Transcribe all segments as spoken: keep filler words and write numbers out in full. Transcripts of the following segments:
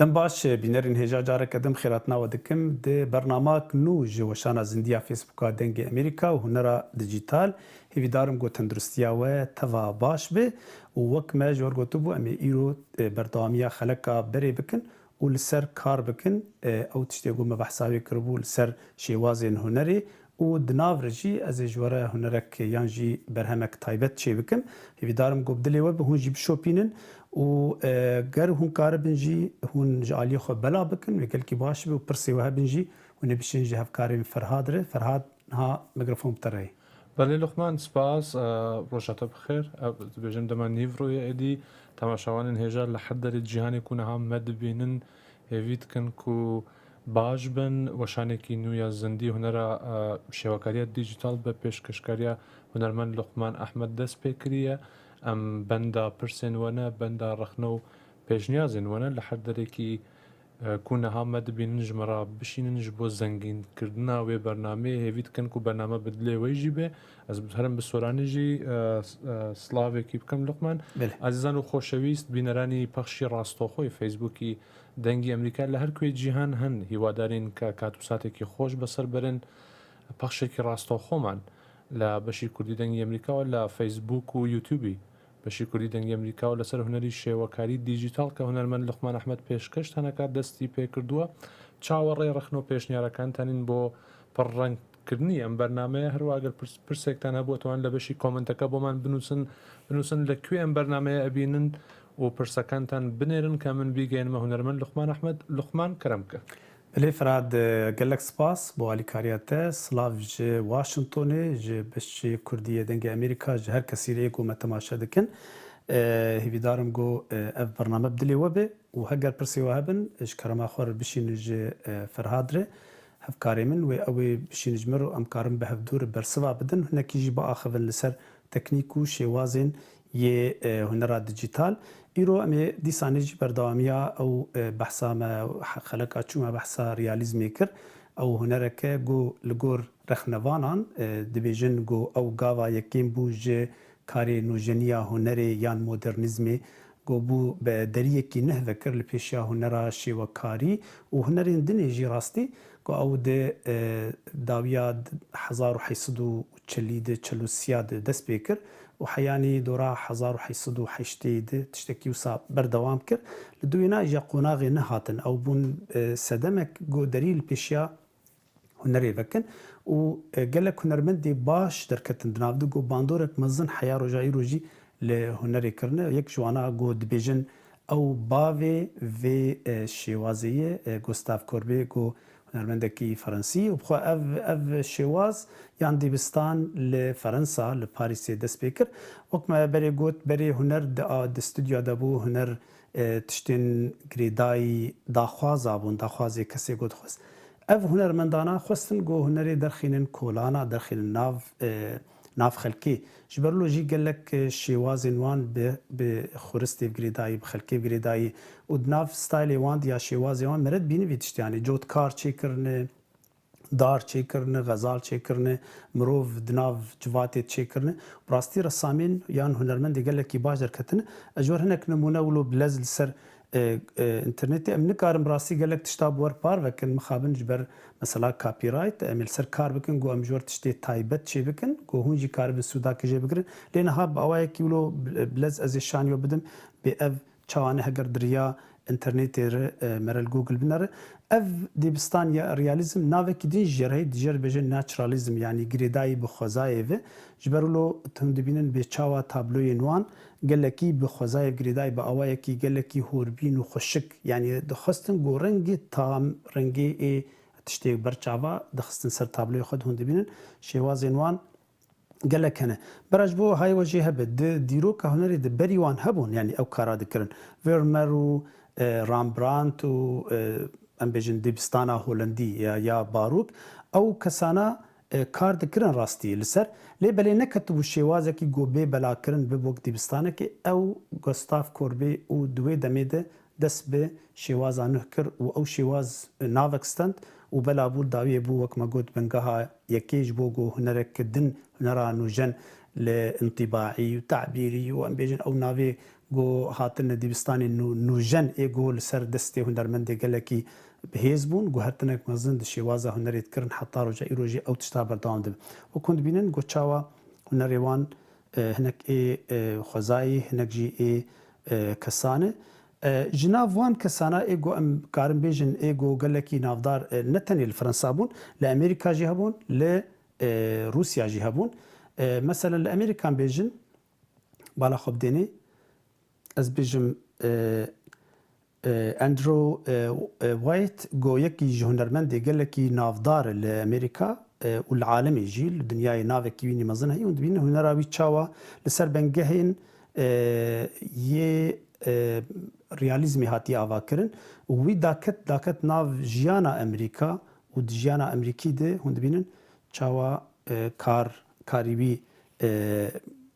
Dem baş, bînerên hêja, careke din xêratina we dikim. Di bernamak nû ji weşana zindiya Facebooka Dengê Amerîka û Hunera Dîjîtal, hêvîdarim ku tenduristiya we teva baş be û wek me ji we re gotibû, em ê îro, e, berdewamiya xeleka berê bikin û li ser kar bikin. E, ew tiştê ku me behsa wê kiribû li ser şêwazên hunerê û di nav re jî ez ê ji we re hunerek yan jî berhemek taybet çêbikim. Hêvîdarim ku bi dilê we be, hûn jî bişopînin û, e, ger hûn karibin jî hûn ji aliyê xwe bela bikin, wê gelkî baş be û pirsê we hebin jî hûn ê bişên ji hevkarê min Ferhad re. Ferhad, niha mikrofon bi te re ye. Belê Luqman, spas, e, roja te bi xêr. Ev, dibêjin dema nîvro ye êdî. Temaşevanên hêja li her derê cîhanê ku niha me dibînin, hêvî dikin ku baş bin. Weşanekî nû ya zindî hunera, e, şêwekariya dîjîtal bi pêşkêşkariya hunermend Luqman Ehmed dest pê kiriye. Em benda pirsên we ne, benda rexne û pêşniyazên we ne. Li her derekî, e, ku niha me dibînin, ji me re bişînin, ji bo zengînkirina wê bernameyê hêvî dikin ku bername bi dilê we jî be. Ez herim bi soranî jî, e, s-, e, slavekî bikim Luqman. Belê. Ezîzan û xoşewîst bîneranî pexşî rastoxo yê Facebookî Dengî Amerîka li her kuê cîhan hin, hîwadarên ke kat û satekî xweş bi ser berin. Pexşekî rastoxoman li beşî kurdî Dengî Amerîka û li Facebook û YouTubeî beşî kurdî Dengî Amerîka û li ser hunerî şêwekarî dîjîtal ke hunermend Luqman Ehmed pêşkêş teneka destî pê kirduwe. Çawa rê rexn û pêşniyarakan tenîn bo pirrengkirinî em bernameye? Her wiha eger pirs-, pirsektan hebû, etwan li beşî komenteke bo man binûsin, binûsin li kuê em bernameye ebînin û pirsekantan binêrin ke min bîgehînime hunermend Luqman Ehmed. Luqman, kerem ke. Belê Ferhad, gelek spas bo alîkariya te. Silav ji Washingtonê, ji beşê kurdî yê Dengê Amerîka, ji her kesî re yê ku me temaşe dikin. E, hêvîdar im ku, e, ev bername bi dilê we be û heger pirsê we hebin, ji kerema xwe re bişînin ji, e, Ferhad re. Hevkarê min wê ew ê bişînin ji min re û em karin bi hevdû re bersiva bidin. Hinekî jî biaxivin li ser teknîk û şêwazên yê, e, hunera dîjîtal. Îro em ê dîsanê jî berdewamiya ew, e, behsa me, he-, xeleka çû me behsa realîzmê kir. Ew hunereke ku li gor rexnevanan, e, dibêjin ku ew gava yekêm bû ji karê nûjeniya hunerê yan modernîzmê, ku bû bi deriyekî nuh ve kir li pêşiya hunera şêwekarî û hunerên dinê jî rastî, ku ew di, e, dawiya hezar û heyt sed û çelî de, çel û sêya de dest pê kir û heyanî dora hezar û heyt sed û heştê de tiştekî wisa berdewam kir. Li dûyê na jî qonaxê nehatin. Ew bûn, e, sedemek ku derî li pêşiya hunerê vekin û, e, gelek hunermendê baş derketin di nav de ku bandorek mezin heya roja îro jî li hunerê kirine. Yek ji wana ku dibêjin ew bavê vê, e, şêwazê ye, e, Gustav Courbet, ku hunermendekî Ferensî û bi xwe ev, ev şêwaz yan dibistan li Ferensa, li Parîsê dest pê kir. Wek me berê got, berê huner di a, di stûdyoya de bû, huner, e, tiştên girêdayî daxwaza bûn, daxwazê kesê ku dixwest. Ev hunermendana xwestin ku hunerê derxînin kolana, derxînin nav, e, nav xelkê. Ji ber wilo jî gelek, e, şêwazên wan bi, bi xuristê bi girêdayî, bi xelkê bi girêdayî û di nav staylê wan de ya şêwazê wan mere dibînî vî tiştê, yanî cotkar çêkirine, dar çêkirine, xezal çêkirine, mirov di nav civatê çêkirine. Bi rastî resamên yan hunermendê gelekî baş derketine. Ez ji we re hinek nimûne wilo bilez li ser, e, e, înternetê. Em nikarin bi rastî gelek tişta bi we re parve kin, mixabin ji ber mesela copyright, em ê li ser kar bikin, ku em ji we re tiştê taybet çêbikin, ku hûn jî karibin sûdakê jê bigirin. Lê niha bi awayekî wilo bilez ez ê şaniyo bidim, bê ev çawa ne heger di riya înternetê re, e, mere li Google binere. Ev dibistan ya realîzm navekî din jî ye, rehî dijêr bêje naturalism, yanî girêdayî bi xwezayê ve. Ji ber wilo hûn dibînin bê çawa tabloyên wan gelekî bi xwezayê girêdayî bi awayekî gelekî horbîn û xweşik, yanî dixwestin ku rengê tam, rengê ê tiştê ber çava dixistin ser tabloyê xwe de hûn dibînin şêwazên wan gelek hene. Bera ji bo hay we jê hebe, di dîroka hunerê de berî wan hebûn, yanî ew kara dikirin. Vermeer û, e, Rembrandt û, e, em bêjin dibistana Holendî ya, ya barok, ew kesana, e, kar dikirin rastî li ser. Lê belê neketibû şêwazekî ku bê belakirin bibe wek dibistanekê. Ew Gustav Courbet û di wê demê de dest bi şêwaza nuh kir û ew şêwaz navek stend û bela bû dawiyê bû, wek me got, bingeha yekê ji bo ku hunerek din, hunera nûjen li întîbaî û tabîrî û em bêjin ew navê ku hatine dîbistanê nû-, nûjen ê ku li ser destê hunermendê gelekî bihêz bûn, guhertinek mezin di şêwaza hunerê dikirin, heta roja îrojê ew tişta berdewam dibe. Wek hûn dibînin ku çawa hunerê wan, e, hinek ê, e, xwezayî, hinek jî ê, e, kesan e. E, ji nav wan kesana ê ku em karin bêjin ê ku gelekî navdar, e, ne tenê li Fransa bûn, li Amerîka jî hebûn, li, e, Rûsya jî hebûn. E, mesela li Amerîkan bêjin, bala xwe bidênê, ez bêjim, e, e, Andrew, e, e, White, ku yekî ji hunermendê gelekî navdar e li Amerîka, e, û li alemê jî, li dinyayê navekî wî nî mezin heye û dibînin hunera wî çawa li ser bengehên, e, yê, e, realîzmê hatiye avakirin û wî daket, daket nav jiyana Amerîka û di jiyana Amerîkî de hûn dibînin çawa, e, kar, karî wî, e,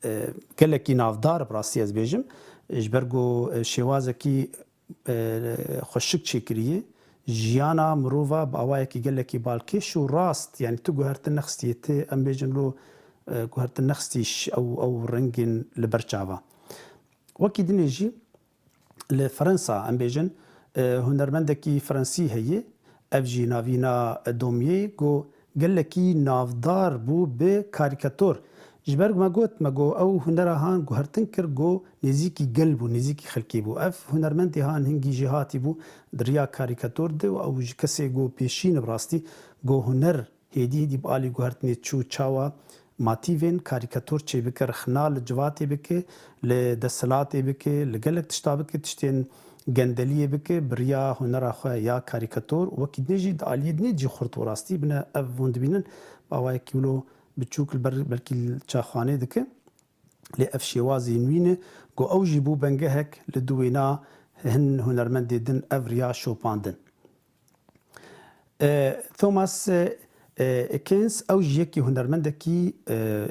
e, gelekî navdar, bi rastî ez bêjim, ji ber ku, e, şêwazekî, e, xweşik çêkiriye, jiyana mirova bi awayekî gelekî balkêş û rast, yanî tu guhertin nexistiye, tu, em bêjin lo, e, guhertin nexistî ş-, ew, ew rengên li ber çava. Wekî dinê jî li Fransa, em bêjin, e, hunermendekî Fransî heye, ev jî navîna Domiyê, ku gelekî navdar bû bi karîkator. Ji ber ku me got, me got, ew hunera han guhertin kir, ku nêzîkî gel bû, nêzîkî xelkê bû. Ev hunermendê han hingî jêhatî bû di riya karîkator de û ew ji kesê ku pêşîn e bi rastî, ku huner hêdî hêdî bi alî guhertinê çû, çawa matîvên karîkator çêbike, rexna li civatê bike, li desthilatê bike, li gelek tişta bike, tiştên gendeliyê bike, bi riya hunera xwe ya karîkator. Wekî dinê jî di aliyê dinê jî xurt û rastî bine ev hûn dibînin, bi awayekî wilo biçûk li ber belkî li çaxanê dike. Lê ev şêwazî nû ne, ku ew jî bû bengehek li dû wêna hin hunermendê din ev riya şopandin. E, Thomas, e, e, Keynes, ew jî yekî hunermendekî, e,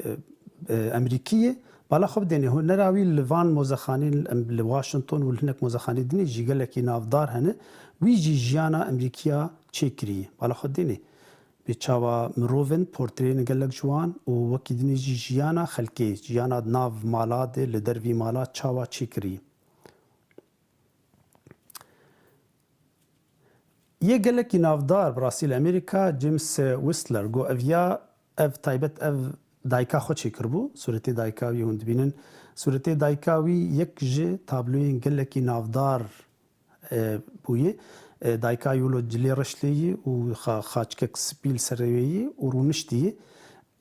e, Emerîkî ye. Bala xwe bidêne, hunera wî li van mozexanên, em, li Washington û li hinek mozexanê dinê jî gelekî navdar hene. Wî jî jiyana Emerîkiya çêkiriye. Bala xwe dêne. Bê çawa mirovin, portreyên gelek ji wan û wekî dinê jî jiyana xelkê, jiyana di nav mala de, li dervî mala çawa çêkiriye. Yê gelekî navdar bi rastî li Amerîka, James Whistler, got, ev ya, ev taybet, ev dayika xwe çêkiribû. Sûretê dayika wî hûn dibînin. Sûretê dayika wî yek ji tabloyên gelekî navdar, e, bûye. E, dayika wî wilo cilê reş lê yî û xa-, xaçkek spî li ser rê wê yî û rûniştî yî.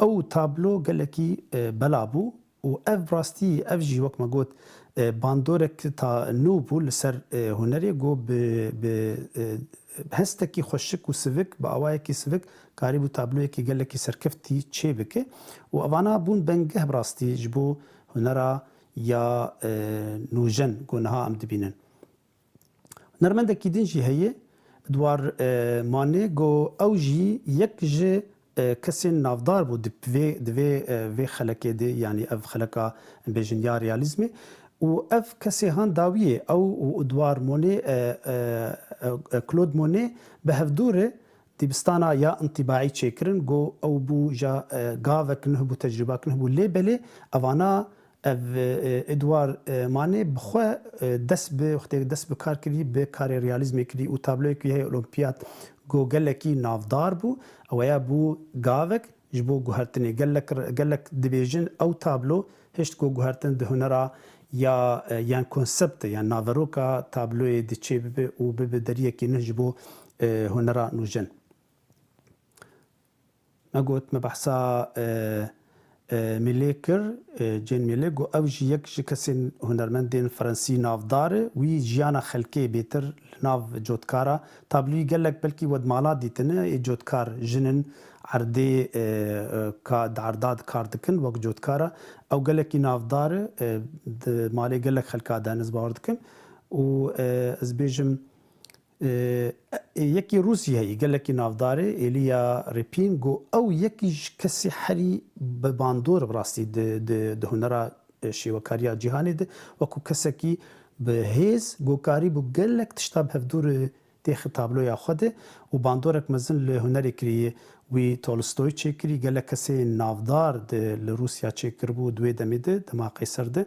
Ew tablo gelekî, e, bela bû. Û ev rastî, ev jî wek me got, e, bandorek ta nû bû li ser, e, hunerê, got bi, bi, e, hestekî xweşik û sivik, bi awayekî sivik karîbû tabloyekî gelekî serkeftî çêbike. Û evana bûn bengeh bi rastî ji bo hunera ya, e, nûjen ku niha em dibînin. Hunermendekî din jî heye, Edouard, e, Manet, got ew jî yek ji, e, kesên navdar bû di vê, di vê, e, vê xelekê de, yanî ev xeleka, em bêjin, ya realîzmê. Û ev kesê han dawiyê, ew û Edouard Manet, e, e, e, Claude Monet bi hevdû re dîbistana ya întîbaî çêkirin, got ew bû ja, e, gavek nuh bû, tecrûbak nuh bû. Lê belê evana Ev, e, Edouard, e, Manet bi xwe, e, dest bi, wextê dest bi kar kirî, bi karê realîzmê kirî û tabloyek wî heye Olimpiyat, ku gelekî navdar bû. Ew ya bû gavek ji bo guhertinê. Gelek, gelek dibêjin ew tablo hişt ku guhertin di hunera ya, e, yan konseptê, yan naveroka tabloyê diçê bibe û bibe deriyekî nuh ji bo, e, hunera nûjen. Me got, me behsa, e, e, Millet kir, e, Jane Millet, got ew jî yek ji kesên hunermendên Fransî navdar e. Wî jiyana xelkê bêtir li nav cotkara. Tabloyî gelek belkî we di mala dîtine, ê cotkar jin in, erdê, e, e, ka, di erda di kar dikin wek cotkara. Ew gelekî navdar e, e, di malê gelek xelka de, ez bawer dikim. Û, e, ez bêjim, E, e, yekî Rûsî heye, gelekî navdar e, Eliya Repin, got ew yekî ji kesê herî bi bandor bi rastî di, di, di hunera, e, şêwekariya cîhanê de, wekû kesekî bi hêz, got karîbû gelek tişta bi hevdû re têxi tabloya xwe de û bandorek mezin li hunerê kiriye. Wî Tolstoy çêkirî, gelek kesê navdar di, li Rûsya çêkiribû di wê demê de, dema Qeyser de.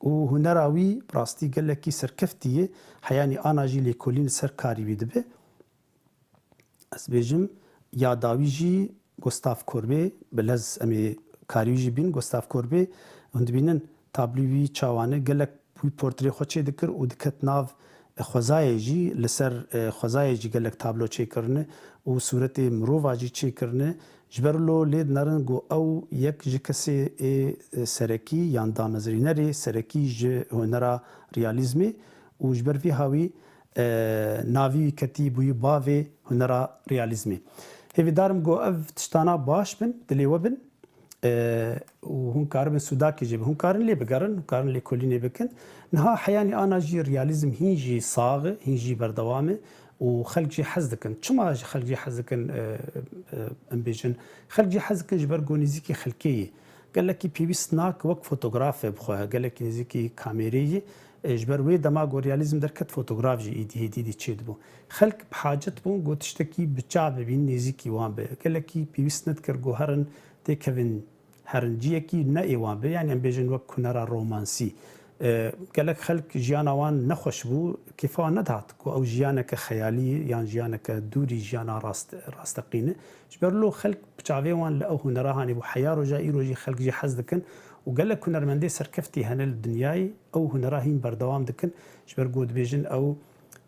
û hunera wî bi rastî gelekî serkeftî ye. Heyanî ana jî lêkolîn li ser karî wî dibe. Ez bêjim, ya dawî jî Gustav Courbet, bi lez em ê karî wî jî bîn, Gustav Courbet, hûn dibînin tablî wî çawa ne, gelek wî portrê xwe çê dikir û diket nav xwezayê jî, li ser, e, xwezayê jî gelek tablo çêkirine û sûretê mirova jî çêkirine. Ji ber lo lê dinerin ku ew yek ji kesê ê, e, serekî yan damezrînerê serekî ji hunera realîzmê û ji ber vî hawî, e, navî wî ketî bûyî bavê hunera realîzmê. Hêvîdar im ku ev tiştana baş bin, dilê we bin, e, û hûn karibin sûdakê jê bin. Hûn karin lê bigerin, hûn karin lêkolînê bikin. Niha heyanî ana jî realîzm hîn jî sax e, hîn jî berdewam e û xelk jî hez dikin. Çima ji xelk jî hez dikin, e, e, em bêjin? Xelk jî hez dikin ji ber ku nêzîkî xelkê ye. Gelekî pêwîst nake wek fotografê bixwe, gelekî nêzîkî kamêrê ye. E, ji ber wê dema ku realîzm derket, fotograf jî îdî hêdî dî çêdibû. Xelk bi hacet bûn ku tiştekî bi çav bibîn, nêzîkî wan be. Gelekî pêwîst nedikir ku herin têkevin herin ciyekî ne ê wan be. Yanî em bêjin wek hunera romansî. E, gelek xelk jiyana wan nexweş bû, kêfa wan nedihat ku ew jiyaneke xeyalî ye yan jiyaneke dûrî jiyana rast-, rasteqîn e. Ji ber lo xelk bi çavê wan li ew hunera hanî bû. Heya roja îro jî xelk jî hez dikin û gelek hunermendê serkeftî hene li dinyayê, ew hunera hîn berdewam dikin. Ji ber ku dibêjin ew,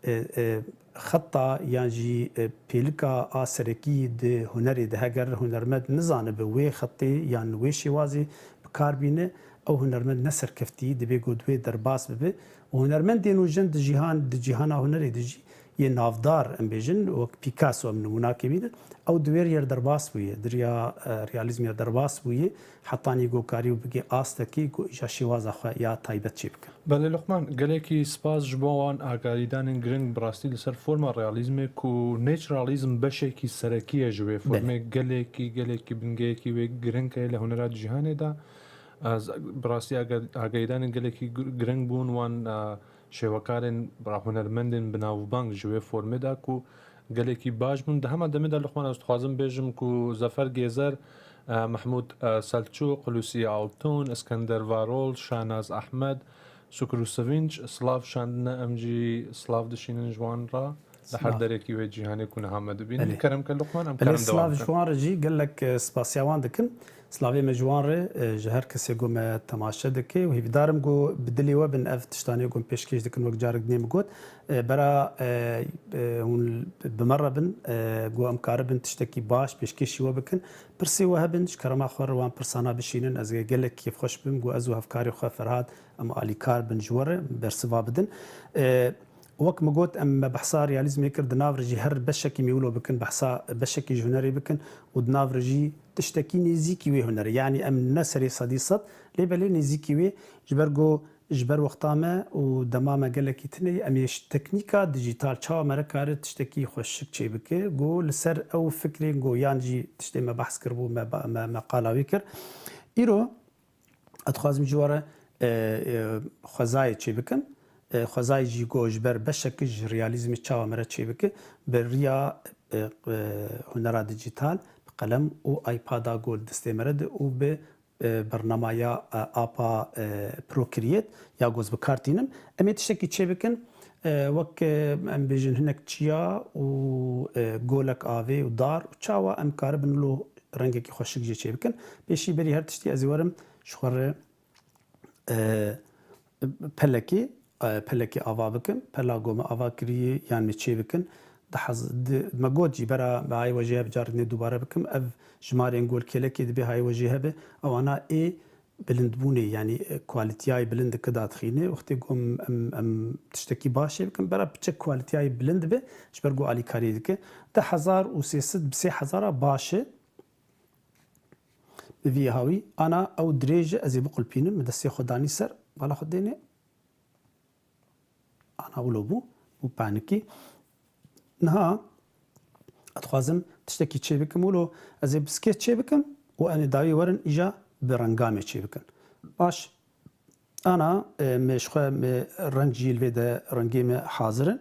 e, e, xeta yan jî, e, pêlika a serekî di hunerê de, heger hunermend nizanibe wê xetê yan wê şêwazê bi kar bîne, ew hunermend ne serkeftî, divê ku di wê derbas bibe. Û hunermendên nûjen di jîhan, di cîhana hunerê de jî yê navdar, em bêjin, wek Picasso em nimûnakê bînin, ew di wê yer derbas bûye, di riya, e, realîzmê yer derbas bûye, hetanî ku karî û bigê astekî ku îja şêwaza xwe ya taybet çê bike. Belê Luqman, gelekî spas ji bo wan agahîdanên giring, bi rastî li ser forma realîzmê ku naturalîzm beşekî serekî ye ji wê Belê. formê, gelekî, gelekî bingehekî wê giring heye li hunera cîhanê de. Ez bi rastî aga-, agahîdanên gelekî gir-, giring bûn wan, e, şêwekarên ra-, hunermendên bi navbang ji wê formê de ku gelekî baş bûn. Di hema demê de Luqman ez dixwazim bêjim ku Zefer Gêzer, e, Mehmûd, e, Selçûq, Lucy Altun, Iskender Varol, Şanaz Ahmed, Sukru Sevinç, silav şandine, em jî silav dişînin ji wan re. Li her Silav. derekî wê cîhanê ku niha me dibînin. Belê. Kerem ke Luqman, em Belê, kerem silav dewam ji bikin. wan re jî gelek, e, spasiya wan dikin. Silavê me ji wan re, e, ji her kesê ku me temaşe dike û hêvîdar im ku bi dilê we bin ev tiştanê ku em pêşkêş dikin, wek carek dinê min got. E, bera, e, e, hûn bi me re bin, e, ku em karibin tiştekî baş pêşkêşî we bikin. Pirsê we hebin, ji kerema xwe re wan pirsana bişînin. Ez ê gelek kêfxweş bim ku ez û hevkarê xwe Ferhat em alîkar bin ji we re bersiva bidin. E, Wek min got, em me behsa realîzmê kir, di nav re jî her beşekî mîwilo bikin, behsa beşekî ji hunerê bikin û di nav re jî tiştekî nêzîkî wê hunerê. Yanî em ne serê sedî sed, lê belê nêzîkî wê, ji ber ku ji ber wexta me û dema me gelekî tune ye, em ê ji teknîka dijîtal çawa me re kare tiştekî xweşik çêbike, ku li ser ew fikrên ku yan jî tiştê me behs kiribû, me ba-, me, me qala wî kir. Îro, Ez dixwazim ji we re, e, e, xwezayê çêbikim. E, xwezayê jî ku ji ber beşek ji realîzmê çawa me re çêbike, bi riya, e, e, hunera dijîtal, bi qelem û iPada ku li destê me re de û bi, e, bernamaya, e, apa, e, Procreate ya ku ez bi kar tînim. Em ê tiştekî çêbikin, e, wek, e, em bêjin hinek çiya û, e, golek avê û dar û çawa em karibin lo rengekî xweşik jê çêbikin. Pêşî berî her tiştî ez ê werim ji xwe re, e, pelekê, e, pelekê ava bikim. Pela ku me ava kiriye yan me çê bikin. Di hez-, di, me got jî bera me ayê we jê hebe carek dinê dubare bikim. Ev jimarên ku li kêlekê dibe hayê we jê hebe. Ewana ê bilindbûnê, yanî, e, kualitiyayê bilind dike dadixîne. Wextê ku em, em, em tiştekî baş çê bikin, bera piçek kualitiyayê bilind be, ji ber ku alîkariyê dike. Di hezar û sê sed bi sê hezara baş e. Bi vî hawî, ana ew dirêj e, ez ê biqulpînim, min destê xwe danî ser, bala xwe dêne. Ana wilo bû, bû panikî. Niha ez dixwazim tiştekî çê bikim, wilo ez ê bi skeç çê bikim û em ê dawî werin îja bi renga me çê bikin. Baş, ana, e, me ji xwe me reng jî li vê de rengê me hazir in.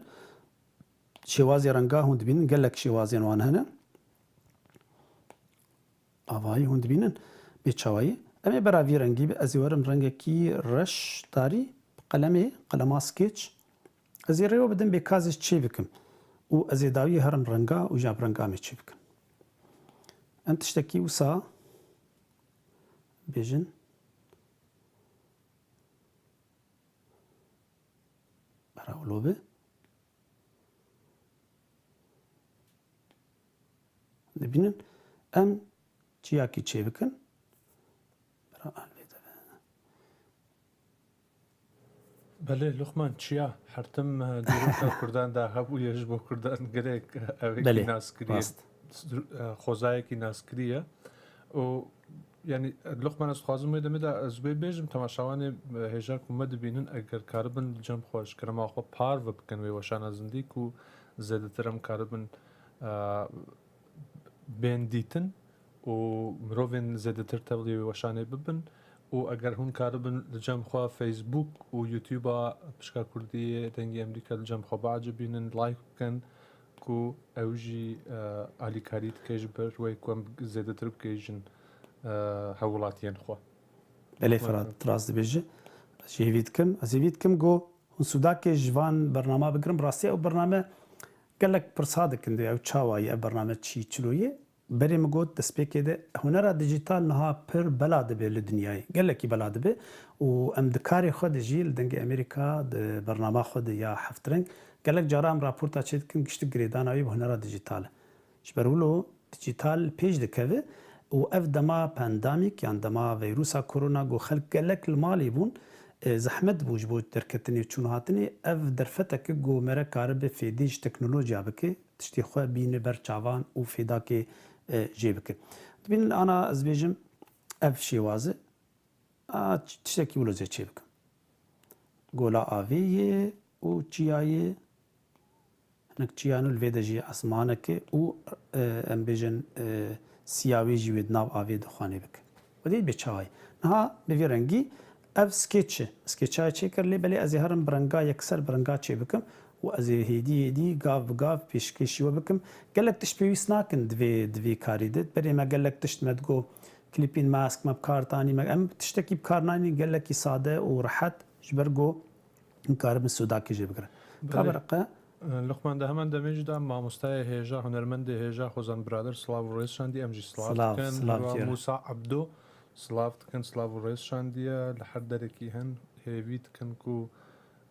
Şêwazê renga hûn dibînin, gelek şêwazên wan hene. Avayî hûn dibînin bê çawayî. Em ê bera vî rengî be, ez ê werim rengekî reş tarî, bi qelemê, qelema sketch. Ez ê rêwe bidim bê ka ez ê çê bikim. Û ez ê dawiyê herim renga û ji ev renga em ê çê bikim. Em tiştekî wisa bêjin. Bera wilo be. Dibînin, em çiyakî çê bikin. Bera alvê de be. Belê, Luqman, çiya her tim, e, dîroka Kurdan de hebûye, ji bo Kurdan gelek, e, evekî Belê, naskirî ye. Rast. Dr-, e, xwezayekî naskirî ye. Û, yanî, Luqman, ez dixwazim wê demê de ez wê bêjim, temaşevanê, e, hêja ku me dibînin, eger karibin li cem xwe ji kerema xwe parve bikin wê weşana zindî ku zêdetir em karibin, e, bên dîtin û mirovên zêdetir tevlî wê weşanê bibin û eger hûn karibin li cem xwe Facebook û YouTube-a Pişka Kurdî yê Dengê Emerîka li cem xwe biecibînin, like bikin ku ew jî, e, alîkarî dike ji ber wê ku em zêdetir bigihîjin, e, hevwelatiyên xwe. Belê Ferhat, tu rast dibêjî. Ez jî hêvî dikim. Ez hêvî dikim ku hûn sûdakê ji van bernama bigirin. Bi rastî ew bername gelek pirsa dikin, dê ew çawa ye, ev bername çi çilo ye? Berê min got, destpêkê de hunera dîjîtal niha pir bela dibe li dinyayê. Gelekî bela dibe û em di karê xwe de jî li Dengê Emerîka, di bernama xwe de ya Heft Reng, gelek cara em raporta çê dikin, giştik girêdana wî bi hunera dîjîtal e. Ji ber wilo dîjîtal pêş dikeve û ev dema pandemîk yan dema veyrusa korona ku xelk gelek li malê bûn, e, zehmet bû ji bo derketinê û çûn hatinê, ev derfeteke ku mere karibe fêdî ji teknolojiya bike, tiştê xwe bîne ber çavan û fêdakê, e, jê bike. Dibînin ana ez bêjim ev şêwaz e. A, ç-, tiştekî wilo zê çê bikim. Gola avê yê û çiya yê, hinek çiya nû li vê de jî esmaneke û, e, em bêjin, e, siya wê jî wê di nav avê de xwanê bike. Wê dê bê çawa ye. Niha bi vî rengî ev skeç e. Skeça çêkir lê belê ez ê herim bi renga yekser bi renga çê bikim û ez ê hêdî hêdî gav bi gav pêşkêşî we bikim. Gelek tişt pêwîst nakin di vê, di vê karî de. Berê me gelek tişt me digot, Klîpîn me esk me bi kar tanî me. Em tiştekî bi kar nanîn gelekî sade û rehet ji ber ku hûn karibin sûdakê jê bigirin. Belê. Ka bereqe. Luqman, di heman demê jî de mamostayê hêja, hunermendê hêja Xwezan Birader silav û rêz şandî, em jî silav Silav, dikin. silav Heva cîran. Musa Ebdo silav dikin, silav û rêz şandiye. Li her derekî hin hêvî dikin ku,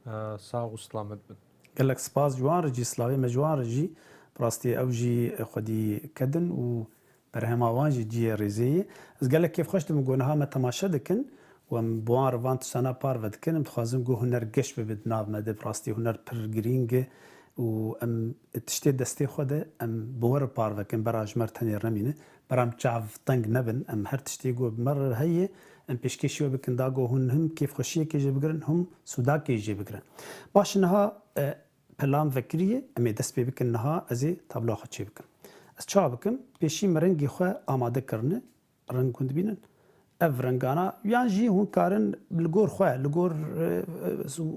e, sax û silamet bin. Gelek spas ji wan re jî, silavê me ji wan re jî. Bi rastî ew jî xwedî kedin û Berhema wan jî cihê rêzê ye. Ez gelek kêfxweş dibim ku niha me temaşe dikin û em bi wan re van tiştana parve dikin. Em dixwazin ku huner geş bibe di nav me de. Bi rastî huner pir girîng e û em tiştê destê xwe de em bi we re parve kin. Bera ji me re tenê re nemîne. Bera em çav teng nebin. Em her tiştê ku bi me re heye, em pêşkêşî we bikin da ku hûn him kêfxweşiyekê jê bigirin, him sûdakê jê bigirin. Baş e, niha, e, Pelam vekirî ye, em ê dest pê bikin niha, ez ê tabloya xwe çê bikim. Ez çawa bikim? Pêşî me rengê xwe amade kirine, reng hûn dibînin. Ev rengana, yan jî hûn karin li gor xwe, li gor, e, e,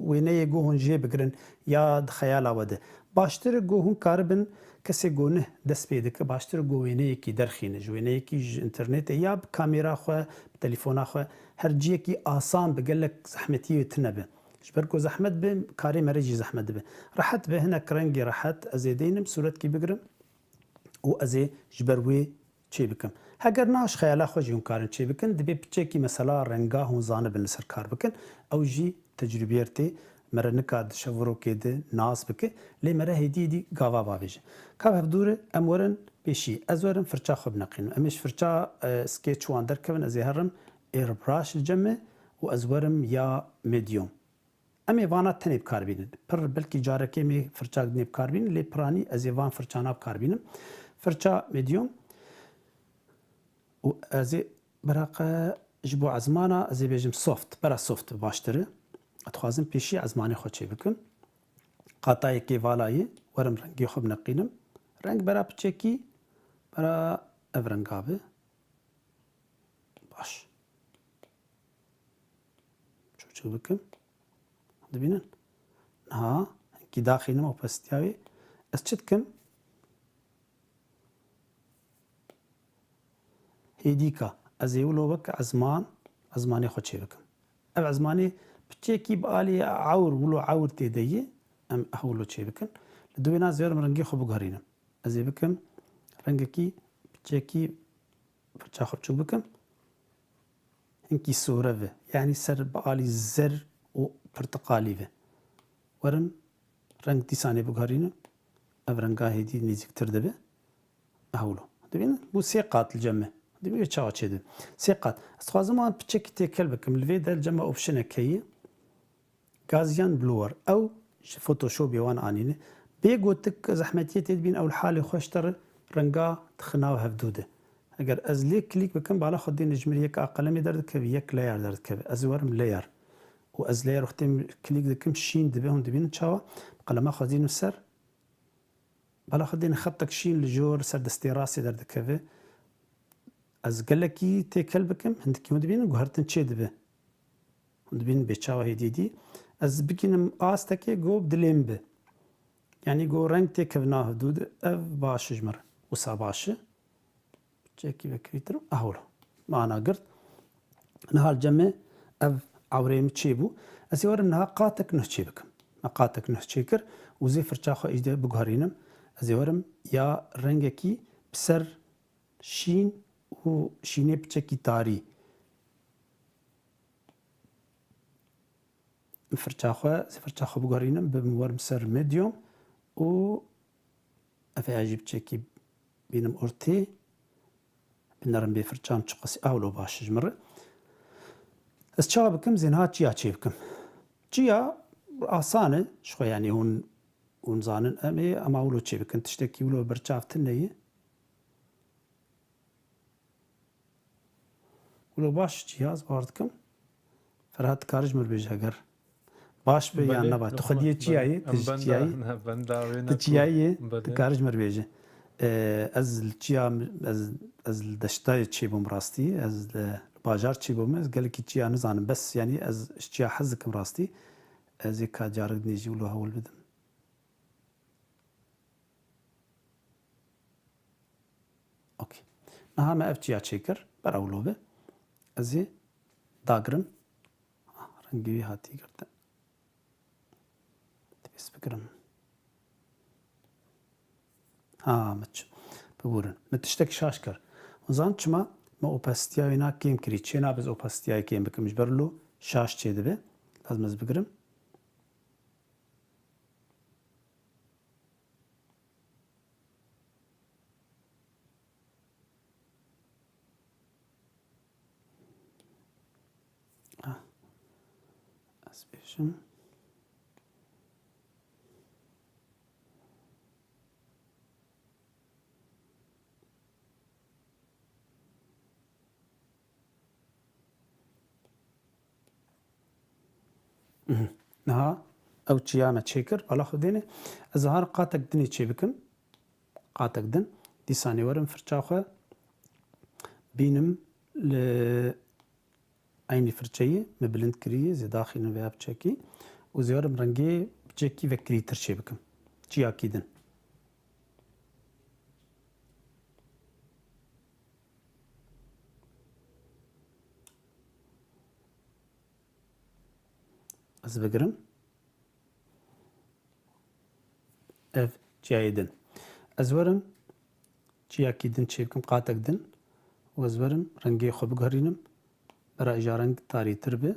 wêneyê ku hûn jê bigirin ya di xeyala we de. Baştir e ku hûn karibin kesê ku nih dest pê dike, baştir e ku wêneyekî derxîne, ji wêneyekî ji înternetê ya bi kamera xwe, bi telefona xwe, her ciyekî asan bi gelek zehmetiyê tune be. Ji ber ku zehmet be, karê me rê jî zehmet dibe. Rehet be, hinek rengê rehet, ez ê deynim, sûretkî bigirim û ez ê ji ber wê çê bikim. Heger na ji xeyala xwe jî hûn karin çê bikin, dibê piçekî mesela renga hûn zanibin li ser kar bikin. Ew jî tecrûbiyertê me re nika di şev û rokê de nas bike, lê me re hêdî hêdî gava bavêje. Ka bi hevdû re em werin pêşî. Ez werim firça xwe bineqînim. Em ê ji firça, e, sketch wan derkevin, ez ê herim airbrush li cem me û ez werim ya medium. Em ê vana tenê bi kar bînin. Pir belkî carekê em ê firçak dinê bi kar bînin, lê piranî ez ê van firçana bi kar bînim. Firça medium û ez ê bereqe ji bo ezmana ez ê bêjim soft, bera soft baştir e. Dixwazim pêşî ezmanê xwe çê bikim. Qata yekê vala yê, werim rengê xwe bineqînim. Reng bera piçekî, bera ev renga be. Baş. Çûçik bikim. Dibînin? Niha hinkî daxînim opasîtiya wê. Ez çi dikim? Hêdîka. Ez ê wilo wek ezman ezmanê xwe çê bikim. Ev ezmanê piçekî bi alî ewr, wilo ewr tê de ye, em ew wilo çê bikin. Li dûvêna ez ê werim rengê xwe biguherînim. Ez ê bikim rengekî piçekî firça xwe biçûk bikim. Hinkî sore ve, yanî ser bi alî zer û pirtiqalî ve. Werim reng dîsanê biguherînim. Ev renga hêdî nêzîktir dibe. Hewlo. Dibînin, bû sê qat li cem me. Dibînin wê çawa çêdibe. Sê qat. Ez dixwazim wan piçekî têkel bikim. Li vê de li cem me optionek heye. Gaussian blur. Ew ji Photoshopê wan anîne. Bê gotik zehmetiyê tê dibîn, ew li halê xwe ji te re renga dixina û hevdû de. Eger ez lê klîk bikim, bala xwe dêne ji min yek a qelemê derdikeve, yek layer derdikeve. Ez ê werim layer. Û ez layer wextê min klîk dikim, şîn dibe, hûn dibînin çawa? Bi qelema xwe dînim ser. Bala xwe dêne xetek şîn li jor ser destê rastê derdikeve. Ez gelekî têkel bikim, hindikî hûn dibînin guhertin çê dibe. Hûn dibînin bê çawa hêdî dî. Ez bigînim astekê go dilêm bi. Yanî go reng têkevna hidû di, ev baş ji min re. Wisa baş e. Çekî vekirîtir. Aholo. Mana girt. Niha li cem me ev ewrê min çêbû. Ez ê werim niha qatek nuh çê bikim. Me qatek nuh çê kir û zê firça xwe îdî biguherînim. Ez ê werim ya rengekî bi ser şîn û şînê piçekî tarî. Firça xwe, zê firça xwe biguherînim, bim werim ser medium û ev ê jî piçekî bînim ortê. Binerim bê firçam çiqasî, awlo baş ji min re. Ez çawa bikim, zê niha çiya çê bikim. Çiya asan e, ji xwe, yanî hûn, hûn zanin em ê, ema wilo çê bikin, tiştekî wilo berçav tune ye. Wilo baş çiya, ez bawer dikim. Ferhat, dikarî ji min bêje eger baş be yan neba. Tu xwediyê çiya yî, tu ji çiya yî. Tu çiya yî, tu dikarî ji min bêje. Ee, ez li çiya, ez, ez li deştayê çêbûm rastî, ez li bajar çêbûm, ez gelekî çiya nizanim. Bes, yanî ez ji çiya hez dikim rastî. Ez ê ka carik dinê jî wilo hewl bidim. Okey. Niha me ev çiya çêkir, bera wilo be. Ez ê dagirim. Ah, rengê wî hatî girtin. Divê ez bigirim. Ha, me çi. Biborin. Me tiştek şaş kir. Hûn zan çima me opasîtiya wê na kêm kirî? Çê nabe ez opasîtiya wê kêm bikim? Ji ber lo şaş çê dibe. Lazim ez bigirim. Ah, ez bêjim. Mhm. Niha ew çiya me çêkir, bala xwe dêne. Ez ê niha qatek dinê çê bikim. Qatek din. Dîsanê werim firça xwe bînim li eynî firçeyî me bilind kiriye, zê daxînim vêya piçekî. Û zê werim rengê piçekî vekirîtir çê bikim. Çiyakî din. Ez bigirim. Ev çiyayê din. Ez werim çiyakî din çêbikim, qatek din. Û ez werim rengê xwe biguherînim. Bera îja reng tarîtir be.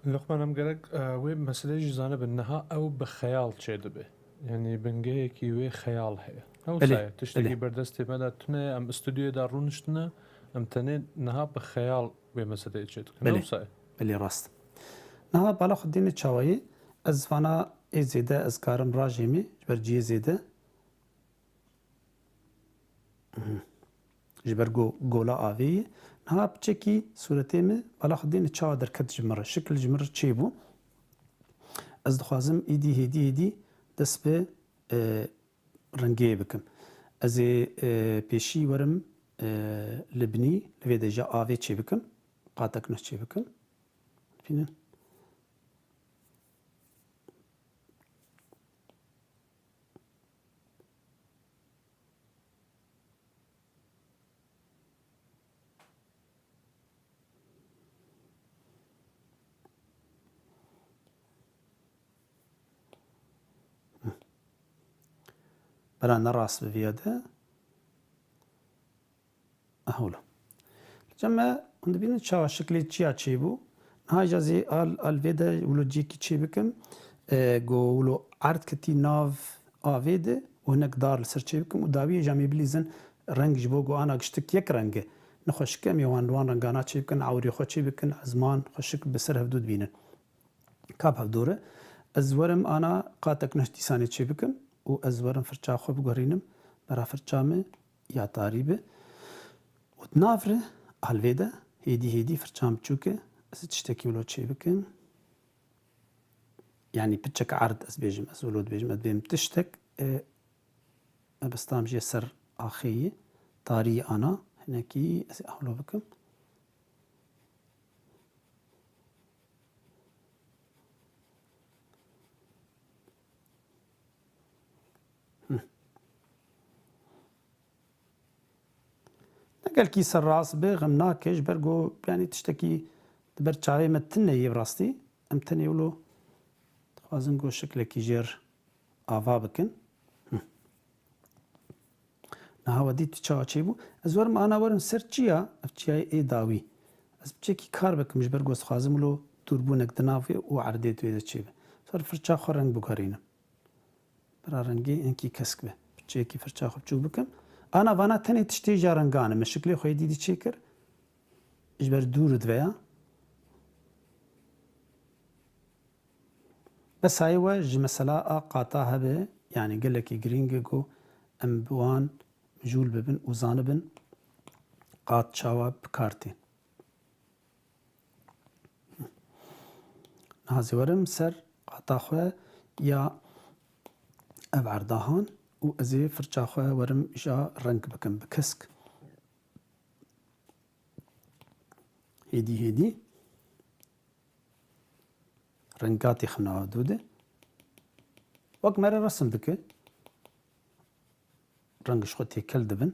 Luqman, em gerek, e, wê meseleyê jî zanibin. Niha ew bi xeyal çêdibe. Yanî bingehekî wê xeyal heye. Ew Belê, wisa ye. Tiştekî belê. Ber destê me de tune ye. Em stûdyoyê de rûniştine. Em tenê niha bi xeyal wê meseleyê çêdikin. Belê. Ew wisa ye. Belê, rast. Niha bala xwe dêne çawa ye? Ez vana ê zêde ez karim rajêmî ji ber cihê zêde. Ji ber go-, gola avê ye. Niha piçekî sûretê min bala xwe dêne çawa derket ji min re. Şikil ji min re çêbû. Ez dixwazim êdî hêdî hêdî dest bi, e, rengê bikim. Ez ê, e, pêşî werim, e, li binî, li vê de jî avê çê bikim. Qatek nuh çê bikim. Bînin. Bela ne rast bi viya de. Aha wilo. Li cem me hûn dibînin çawa şiklê çiya çêbû. Niha jî ez ê al, al vê de wilo cihekî çê bikim. E, go wilo erd kitî nav avê de û hinek dar li ser çê bikim û dawiyê jî em ê bilîzin reng ji bo go ana giştik yek reng e. Ne xweşik e em ê wan, wan rengana çê bikin, ewrê xwe çê bikin, ezman xweşik bi ser hevdû dibînin. Kap hevdû re. Ez werim ana qatek nuh dîsanê çê bikim û ez werim firça xwe biguherînim bera firça min ya tarî be. Û di nav re alvê de hêdî hêdî firçan biçûk e, ez ê tiştekî wilo çê bikim. Yanî piçek erd ez bêjim, ez wilo dibêjim, ez dibêm tiştek, e, e, bistam jê ser axê yê, tarî ana, hinekî ez ê wilo bikim. Hı. Ne gelkî serrast be, xem nake, ji ber ku, yanî, tiştekî di ber çavê me tune ye bi rastî. Em tenê wilo dixwazin ku şiklekî jêr ava bikin. Hı. Niha we dît çawa çêbû? Ez werim ana werim ser çiya, ev çiyayê ê dawî. Ez bi çekî kar bikim ji ber ku ez dixwazim wilo dûrbûnek di nav wê û erdê di wê de çêbe. Ser firça xwe reng biguherînim. Bira rengê hinkî kesk be. Piçekî firça xwe biçûk bikim. Ana vana tenê tiştê ja rengan e. Me şiklê xwe yê dîdî çêkir. Ji ber dûr diveya. Bes hayê we ji mesela a qata hebe, yanî gelekî girîng e ku em bi wan mijûl bibin û zanibin qat çawa bi kar tên. Niha ez ê werim ser qata xwe ya ev erdahan û ez ê firça xwe werim ja reng bikim bi kesk. Hêdî hêdî renga têxine hevdû de. Wek mere resim dike. Reng ji xwe têkel dibin.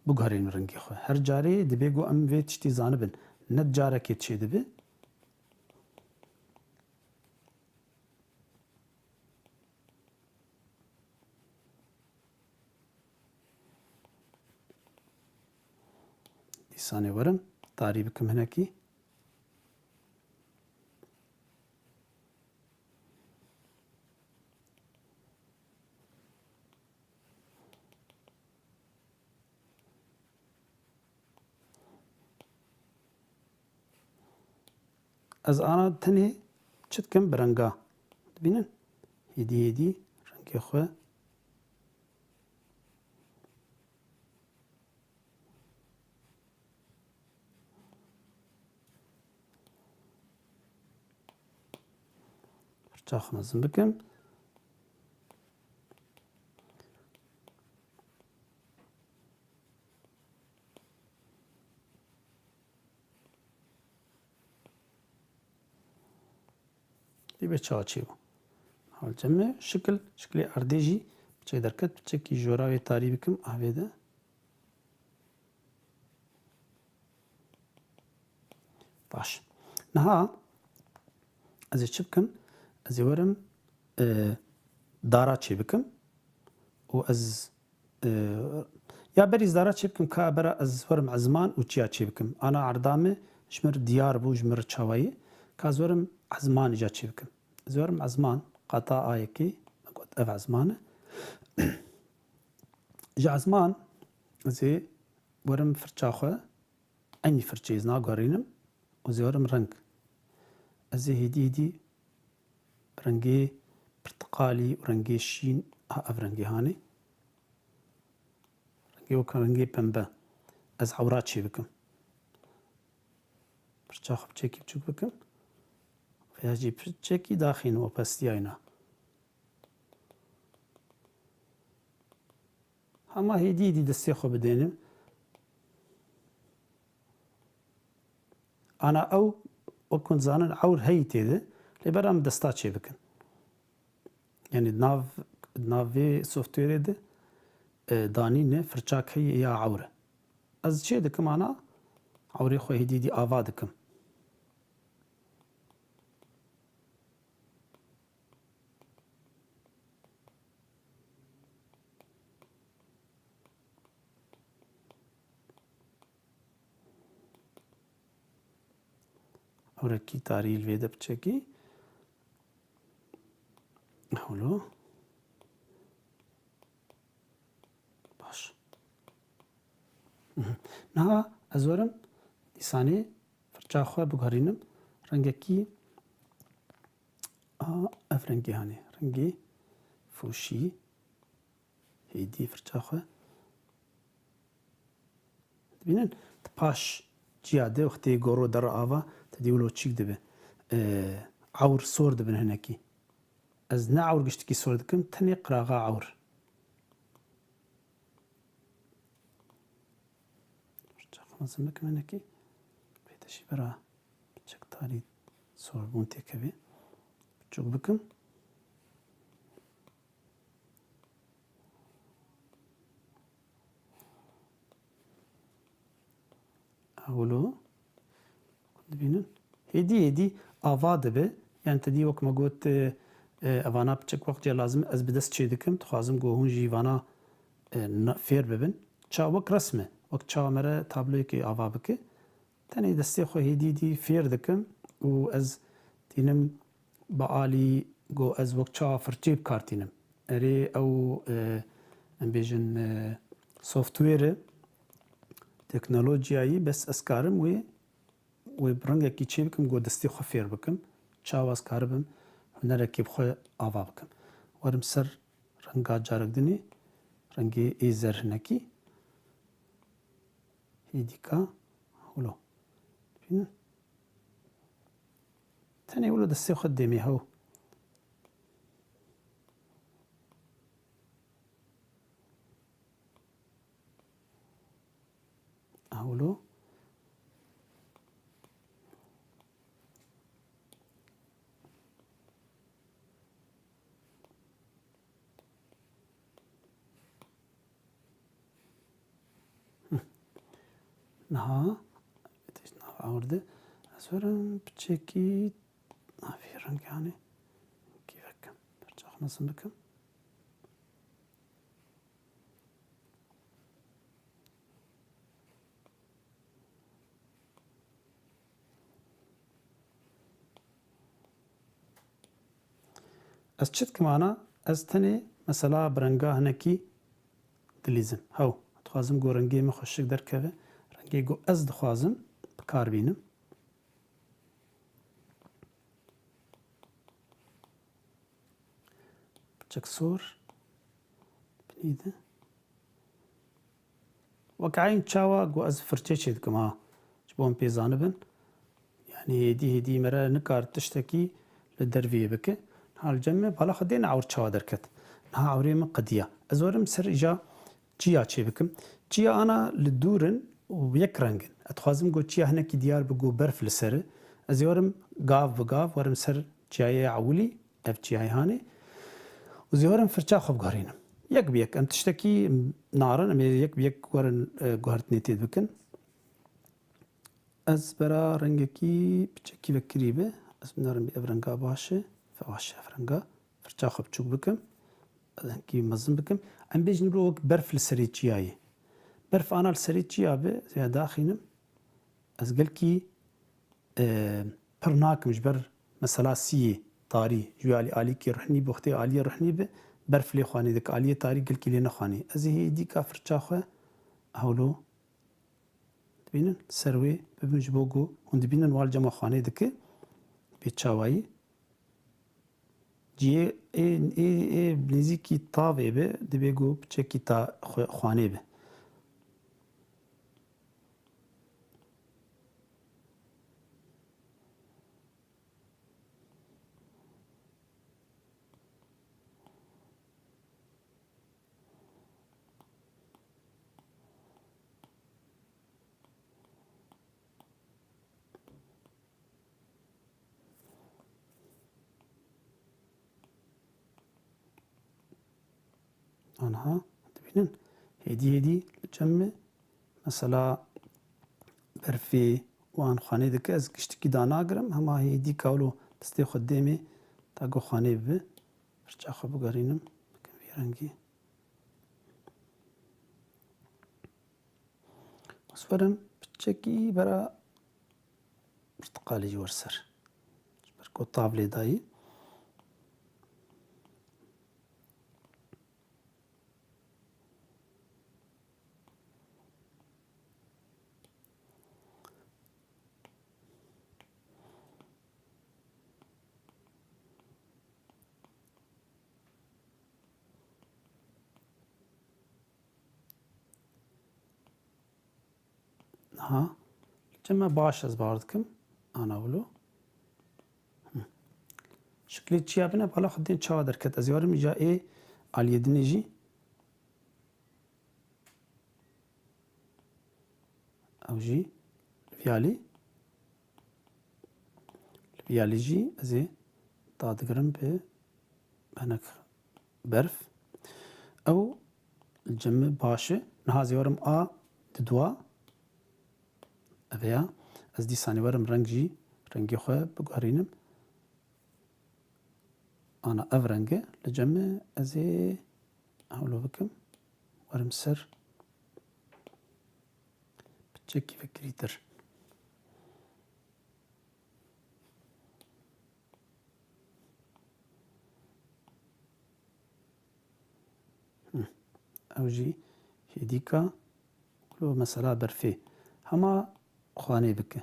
Biguherînin rengê xwe. Her carê dibe ku em vê tiştî zanibin. Ne carekê çêdibe. Dîsanê werim, tarî bikim hinekî. Ez ana tenê çi dikim bi renga. Dibînin? Hêdî hêdî rengê xwe. Firça xwe mezin bikim. Dî be çawa çêbû. Hal cem me şikil, şikilê erdê jî piçek derket, piçekî jora wê tarî bikim, avê de. Baş. Niha ez ê çi bikim? Ez ê werim, e, dara çê bikim û ez, e, ya berî ez dara çê bikim, ka bera ez werim ezman û çiya çê bikim. Ana erda me ji mir diyar bû, ji mir çawayî. Ka ez werim ezman îca çê bikim. Ez werim ezman, qata a yekê, me got ev ezman e. Ji ezman ez ê werim firça xwe, eynî firçeyê ez naguherînim û ez ê werim reng. Ez ê hêdî hêdî rengê pirtiqalî û rengê şîn, ha ev rengê hanê. Rengê wek rengê pembe. Ez ewra çê bikim. Pirça xwe piçekî biçûk bikim. Qeya jî piçekî daxînim û pestiyayna. Hema hêdî hêdî destê xwe bidênim. Ana ew, wek hûn dizanin, ewr heyî tê de, lê bera min desta çê bikin. Yanî nav, nav vê softwêrê de, e, danîne firçak heyî ya ewr e. Ez çê dikim ana, ewrê xwe hêdî hêdî ava dikim. Ewrekî tarî li vê de piçekî. Hewlo. Baş. Niha ez werim dîsanê firça xwe biguherînim rengekî, a, ev rengê hanê, rengê fûşî, hêdî firça xwe. Dibînin, di paş çiya de wextê goro dera ava, te dî wilo çîk dibe. E, ewr sor dibin hinekî. Ez ne ewr giştikî sor dikim, tenê qiraxa ewr. Çax mezin bikim hinekî. Pê de jî bira piçek tarî sorbûn têkevê. Biçûk bikim. Hewlo. Dibînin. Hêdî hêdî ava dibe. Yani te dî wek me got, e, e, evana piçek wext ya lazim ez bi dest çê dikim. Dixwazim ku hûn jî vana, e, na-, fêr bibin. Ça wek resm e. Wek ça me re tabloyekê ava bike. Tenê destê xwe hêdî hêdî fêr dikim û ez tînim bi alî ku ez wek çawa firçê bi kar tînim. Erê ew, e, em bêjin, e, software e, teknolojiyayî, bes ez karim wê, wê bi rengekî çê bikim ku destê xwe fêr bikim. Çawa ez karibim hunerekê bi xwe ava bikim. Werim ser renga carek dinê, rengê ê zer hinekî. Hêdîka wilo. Dibînin? Tenê wilo destê xwe demê hew. Hewlo. Niha tişt nav ewr de. Ez werim piçekî navê renganê kî vekim. Pirçax mezin bikim. Ez çi dikim ana? Ez tenê mesela bi renga hinekî dilîzim. Hew, dixwazim ku rengê min xweşik derkeve. Rengê ku ez dixwazim bi kar bînim. Piçek sor. Binî de. Wek eyn çawa ku ez firçe çê dikim ha. Ji bo em pê zanibin. Yanî hêdî hêdî me re nikar tiştekî li derviyê bike. Niha li cem me bala xwe dêne ewr çawa derket. Niha ewrê min qediya. Ez werim ser îja çiya çê bikim. Çiya ana li dûr in û yek reng in. Ez dixwazim ku çiya hinekî diyar bi ku berf li ser e. Ez ê werim gav bi gav werim ser çiyayê ewilî, ev çiyayê hanê. Û zê werim firça xwe biguherînim. Yek bi yek. Em tiştekî narin, em ê yek bi yek werin, e, guhertinê tê bikin. Ez bera rengekî piçekî vekirî be. Ez binerim ev renga baş e. Ve baş e ev renga. Firça xwe biçûk bikim. Ez hinkî mezin bikim. Em bêjin wilo wek berf li serê çiyayê. Berf ana li serê çiya be, ya daxînim. Ez gelkî, e, pir nakim ji ber mesela siyê tarî. Ji wê alî alîkî ruhnî bi wextê aliyê ruhnî bi berf lê xwanê dike. Aliyê tarî gelkî lê nexwanê. Ez ê hê dîka firça xwe hewlo dibînin ser wê bibim ji bo ku hûn dibînin wal cema xwanê dike bê çawayî. Cihê ê, ê, ê nêzîkî tavê be, divê ku piçekî ta xwe-, xwanê be. Anha dibînin. Hêdî hêdî li cem min mesela berfê wan xwanê dike, ez giştikî danagirim, hema hêdî ka wilo destê xwe dêmê ta ku xwanê bibe, pirça xwe bigerînim, bikim vî rengî. Ez werim piçekî bera pirtiqalî ji wir ser. Ji ber ku tav lê dayî. Niha li cem me baş ez bar dikim. Ana wilo. Hı. Şiklê çiya bine bala xwe dên çawa derket. Ez yarim îca ê aliyê dinê jî. Ew jî viyalî. Li viyalî jî ez ê dadigirim bi benek berf. Ew li cem min baş e. Niha ez ê werim a di dua. Ev ya. Ez dîsanî werim reng jî, rengê xwe biguherînim. Ana ev reng e. Li cem min ez ê hewlo bikim. Werim ser. Piçekî vekirîtir. Hı. Ew jî hêdîka ku mesela berfê. Hema xwanê bike.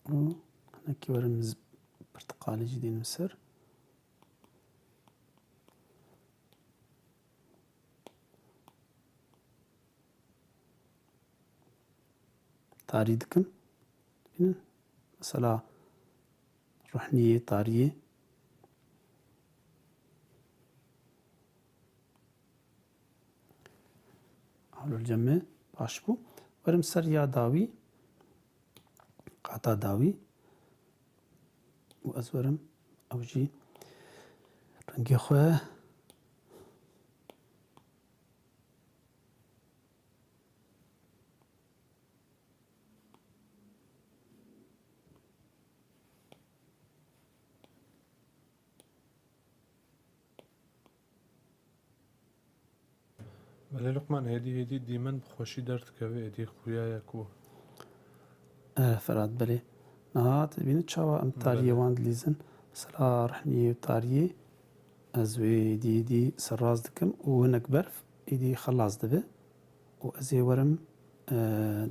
Û hinekî werim z-, pirtiqalî jî dînim ser. Tarî dikim. Bînin? Mesela ruhniyê, tariyê. Hewlûr cem min baş bû. Werim ser ya dawî, qata dawî. Û ez werim ew jî rengê xwe. Belê Luqman, hêdî hêdî dîmen bi xweşî derdikeve, êdî xuya ye ku. E, Ferhat, belê. Niha dibîne çawa em tariyê Belê. wan dilîzin. Mesela rihniyê û tariyê ez wê êdî êdî serrast dikim û hinek berf êdî xelas dibe. Û ez ê werim, e,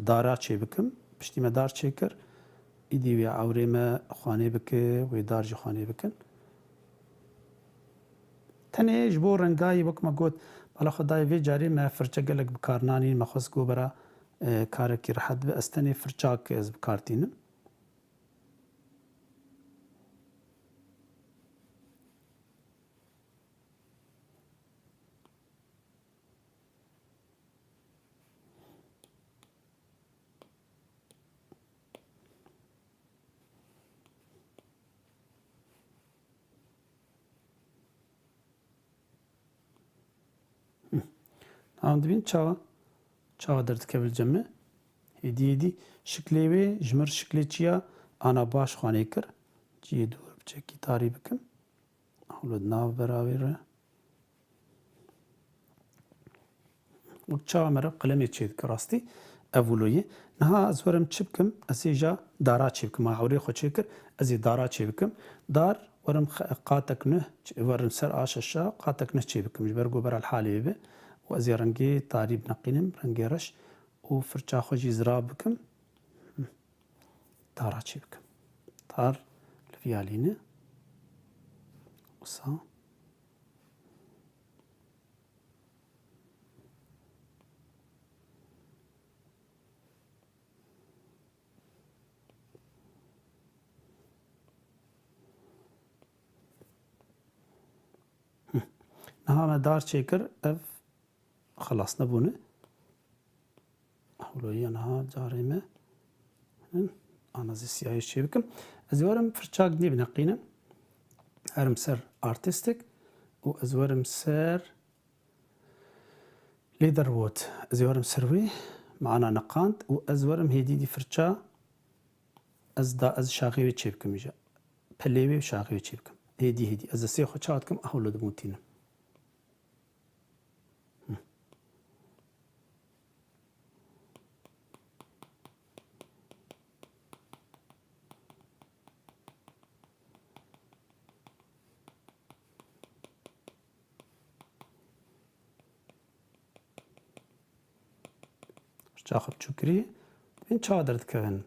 dara çêbikim. Piştî me dar çêkir, êdî wê ewrê me xwanê bike, wê dar jî xwanê bikin. Tenê ji bo rengayî, wek me got, bala xwe dayê vê carê me firçe gelek bi kar nanîn, me xwest ku bera, e, karekî rehet be. Ez tenê firçak ez bi kar tînim. Niha dibîn çawa, çawa derdikeve li cem me. Hêdî hêdî şiklê wê ji mir şiklê çiya ana baş xwanê kir. Cihê dûr biçekî tarî bikim. Hewlo di nav beravê re. Wek çawa me re qilemê çêdike rastî. Ev wilo ye. Niha ez werim çi bikim? Ez ê ja dara çêbikim. Ha, ewrê xwe çêkir. Ez ê dara çêbikim. Dar werim xe-, qatek nuh ç-, werim ser a şeşa qatek nuh çêbikim. Ji ber ku beral halê bibe. Û ez ê rengê tarî bineqînim, rengê reş. Û firça xwe jî zirav bikim. Dara çêbikim. Dar li vî alî ne. Wisa. Niha me dar çêkir, ev xelas nebûne. Holoya niha carê me. Hin, ana zî siyahî çê bikim. Ez ê werim firçak nî bineqînim. Herim ser artistik û ez werim ser leatherwood. Ez ê werim ser wê, me ana neqand û ez werim hêdî dî firça ez da, ez şaxê wê çê bikim îja. Pelê wê û şaxê wê çê bikim. Hêdî hêdî. Ez destê xwe çawa dikim, ew lo dimûtînim. Çax biçûk kirî, bên çawa derdikevin.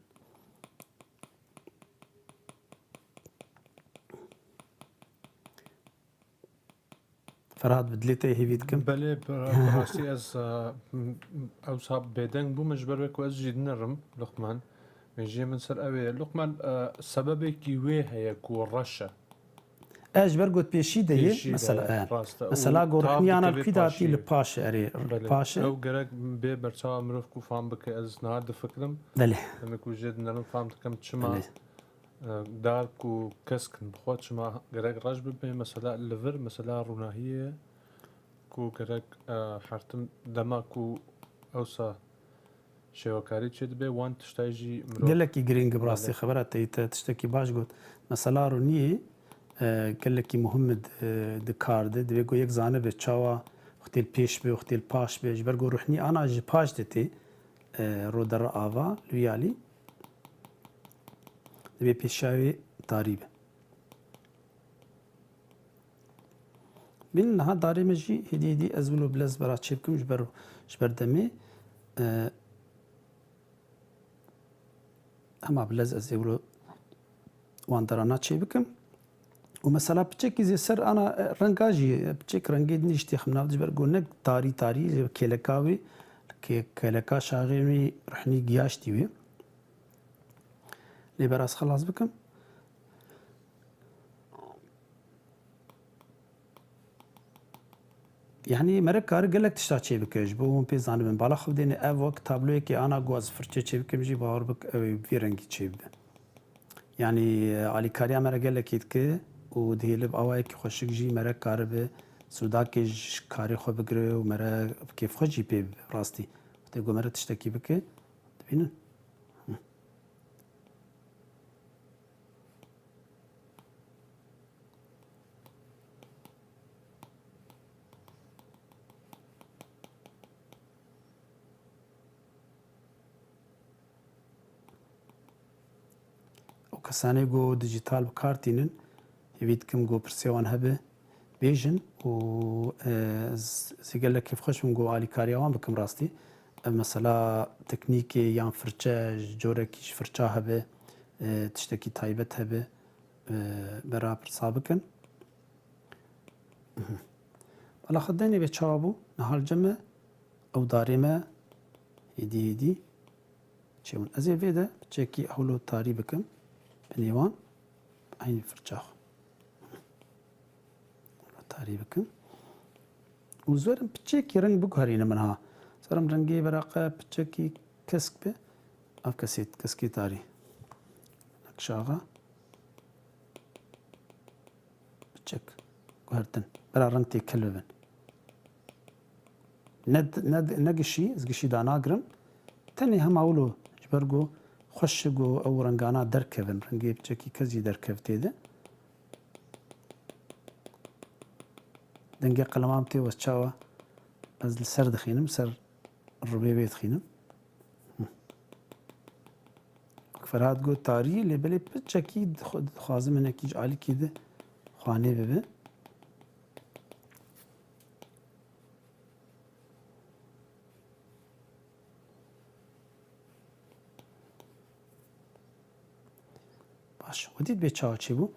Ferhat, bi dilê te hêvî dikim. Belê, bi, bi rastî ez, e, m-, m-, ewsa bêdeng bûme ji ber wê ku ez jî dinerim, Luqman. Mêjiyê min ser ew ê. Luqman, e, sebebekî wê heye ku reş e. E, ji ber got pêşî de yê, Pêşî de mesela, ye, e, rast e. Mesela Û got tav ruhniya ana dikeve li kî datî paşiyê. Li paş e, erê, Belê. Paş e. Ew gerek bê berçawa mirov ku fam bike, ez niha difikirim. Belê. Em ê ku jê dinerim fam dikim çima. Belê. E, dar ku kesk in bi xwe çima gerek reş bibe, mesela li vir, mesela ronahiyê ku gerek, e, her tim dema ku ewsa şêwekarî çêdibe, wan tiştayî jî mirov Gelekî girîng bi rastî Belê. Xebera te yî te tiştekî baş got. Mesela roniyê, e, gelekî muhim e di, e, di kar de. Divê ku yek zanibe çawa wextê li pêş be, wextê li paş be. Ji ber ku ruhnî ana ji paş de tê, e, ro dere ava, li wî alî. Divê pêşiya wê tarî be. Bîn niha darê me jî hêdî hêdî ez wilo bilez bera çê bikim ji ber, ji ber demê. E, hema bilez ez ê wilo wan derana çê bikim. Û mesela piçekî zê ser ana, e, renga jî, e, piçek rengê din jî têxim nav ji ber ku ne tarî tarî, kêleka wî, kê-, kêleka şaxê wî ruhnî giyaştî wî. Lê beraz xelas bikim. Yanî mere kare gelek tişta çê bike ji bo hûn pê zanibin. Bala xwe bidêne ev wek tabloyekê ana ku ez firçe çê bikim jî bawer bik ew ê vî rengî çê bibe. Yanî, e, alîkariya mere gelekî dike û dihêle bi awayekî xweşik jî mere karibe sûdakê ji karê xwe bigire û mere bi kêfxweş jî pê bibe rastî. Wextê ku mere tiştekî bike, dibînin. Û kesanê ku dijîtal bi kar tînin, hêvî dikim ku pirsê wan hebe, bêjin û, e, ez, ez ê gelek kêfxweş bim ku alîkariya wan bikim rastî. Ev mesela teknîkê yan firçe, ji corekî ji firça hebe, e, tiştekî taybet hebe, e, bera pirsa bikin. Bala xwe denê vê çawa bû? Niha li cem me ew darê me hêdî hêdî çêbûn. Ez ê vê de piçekî hewlo tarî bikim. Binê wan eynî firça xwe tarî bikim. Û zwerim piçekî reng biguherînim min ha. Zwerim rengê veraqe piçekî kesk be. Ev kesê, keskê tarî. Nexşaxa. Piçek guhertin. Bira reng têkil bibin. Ne, ne, ne gişî, ez gişî danagirim. Tenê hema wilo ji ber ku xweş e ku ew rengana derkevin. Rengê piçekî kezî derkev tê de. Dengê qelema min tê wez çawa ez li ser dixînim, ser ribê wê dixînim. Wek Ferhat got tarî, lê belê piçekî dixwe-, dixwazim hinekî ji alîkî de xwanê bibe. Baş, xwedî dibê çawa çêbû.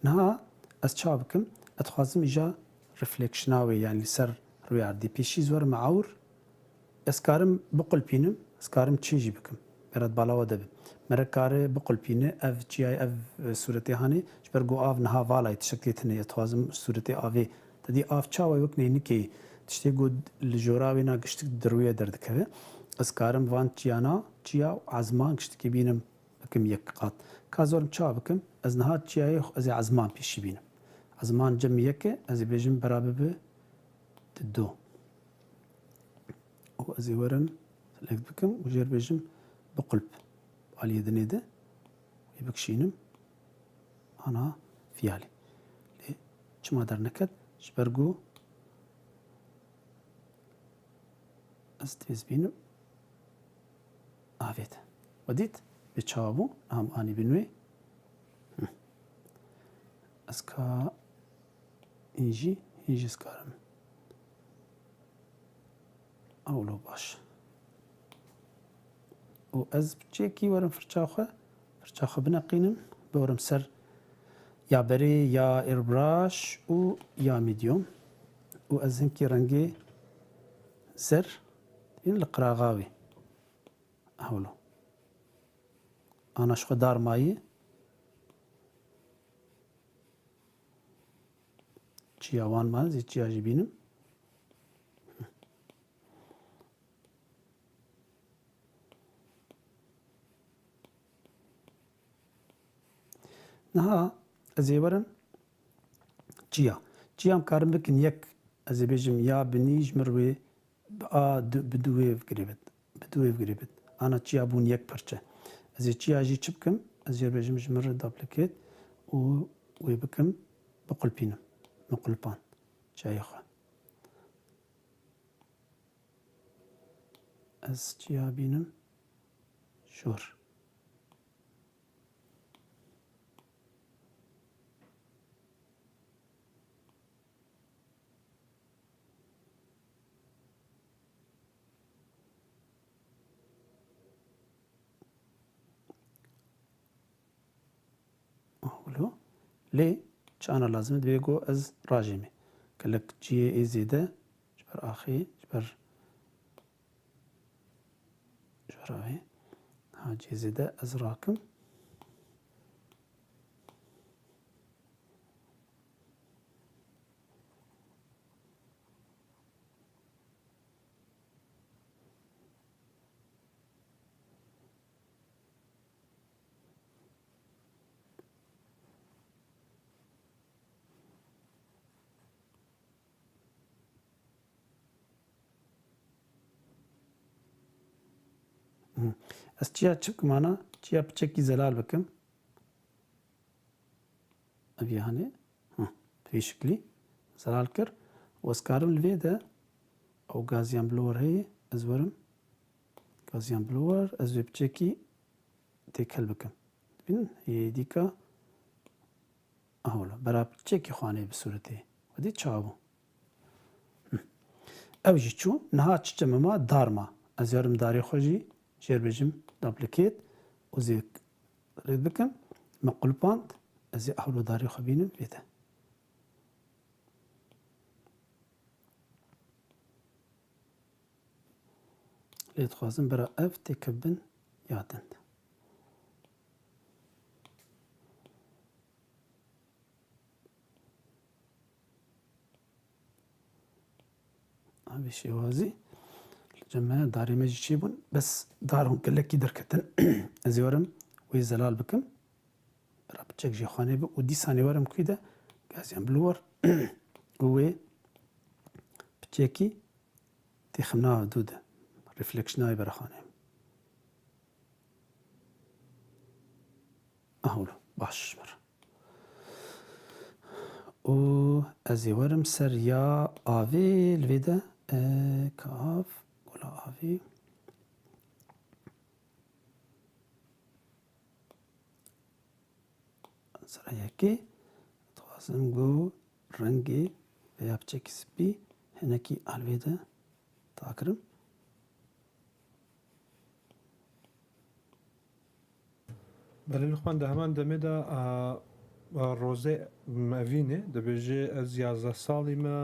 Niha ez çawa bikim? Ez dixwazim îja reflectiona wê, yanî li ser rûyê erdî. Pêşî ez werim ewr, ez karim biqulpînim, ez karim çi jî bikim. Berat bala we de be. Mere kare biqulpîne, ev çiyayê, ev, e, sûretê hanê, ji ber ku av niha vala ye, tiştek tê tune ye, dixwazim sûretê avê. Te dî av çawa ye, wek neynikê ye. Tiştê ku li jora wê na giştik di rûyê derdikeve. Ez karim van çiyana, çiya û ezman giştikî bînim, bikim yek qat. Ka zorim ça bikim? Ez niha çiyayê xwe, ez ê ezman pêşî bînim. Ezman cem yek e, ez ê bêjim bira bibe di do. Û ez ê werim select bikim û jêr bêjim biqulp. Aliyê dinê de wê bikişînim. Ana fiyalê. Lê çima derneket? Ji ber ku ez divê bînim. Avêt. We dît? Bi çawa bû? Niha em anî bin wê. Hı. Ez ka hîn jî, hîn jî ez karim. Ewlo baş. Û ez bi çekî werim firça xwe, firça xwe bineqînim, biwerim ser ya berê, ya airbrush û ya medium. Û ez hinkî rengê zer yên li qiraxa wê. Hewlo. Ana ji xwe dar mayî. Çiya wan man zî çiya jî bînim. Niha ez ê werim çiya. Çiya em karin bikin yek, ez ê bêjim ya binî ji mir wê bi a du, bi du wê girêbit. Bi du wê girêbit. Ana çiya bûn yek parçe. Ez ê çiya jî çi bikim? Ez jê bêjim ji mir re duplicate û wê bikim biqulpînim. Min qulpan. Çiyayê xwe. Ez çiya bînim. Şor. Wilo. Lê çi ana lazim e? Divê ku ez rajêmê. Gelek cihê ê zêde ji ber axê, ji ber, ji ber avê. Ha, cihê zêde ez rakim. Hı. Ez çiya çi bikim ana? Çiya piçekî zelal bikim. Ev yani, hı, bi vî şiklî zelal kir. Û ez karim li vê de ew Gaussian blower heye, ez werim Gaussian blower, ez wê piçekî têkel bikim. Dibînin, ê dîka, aha wilo, bera piçekî xanê bi sûretê. Wedî çawa bû? Hı. Ew jî çû, niha çi çi me ma? Dar ma. Ez yarim darê xwe jî jêr bêjim duplicate û zê rêd bikim. Me qulpand, ez ê ewlo darê xwe bînim vê de. Lê dixwazim bira ev têke bin ya din. Bi vî şêwazî li cem me darê me jî çêbûn. Bes dar hûn gelekî derketin. Ez ê werim wê zelal bikim. Bira piçek jê xanê bi û dîsanê werim kû de Gaussian blower û wê piçekî têximna dû de. Reflectionayê bera xanê. Aha wilo, baş ji mir. Û ez ê werim ser ya avê li vê de, e, ka av, gola avê. Sira yekê, dixwazim ku rengê vêya piçekî spî hinekî alvê de takirim. Belê li xwe di heman demê de, a, a, Rozê Mevînê dibêje, ez yazdeh salî me,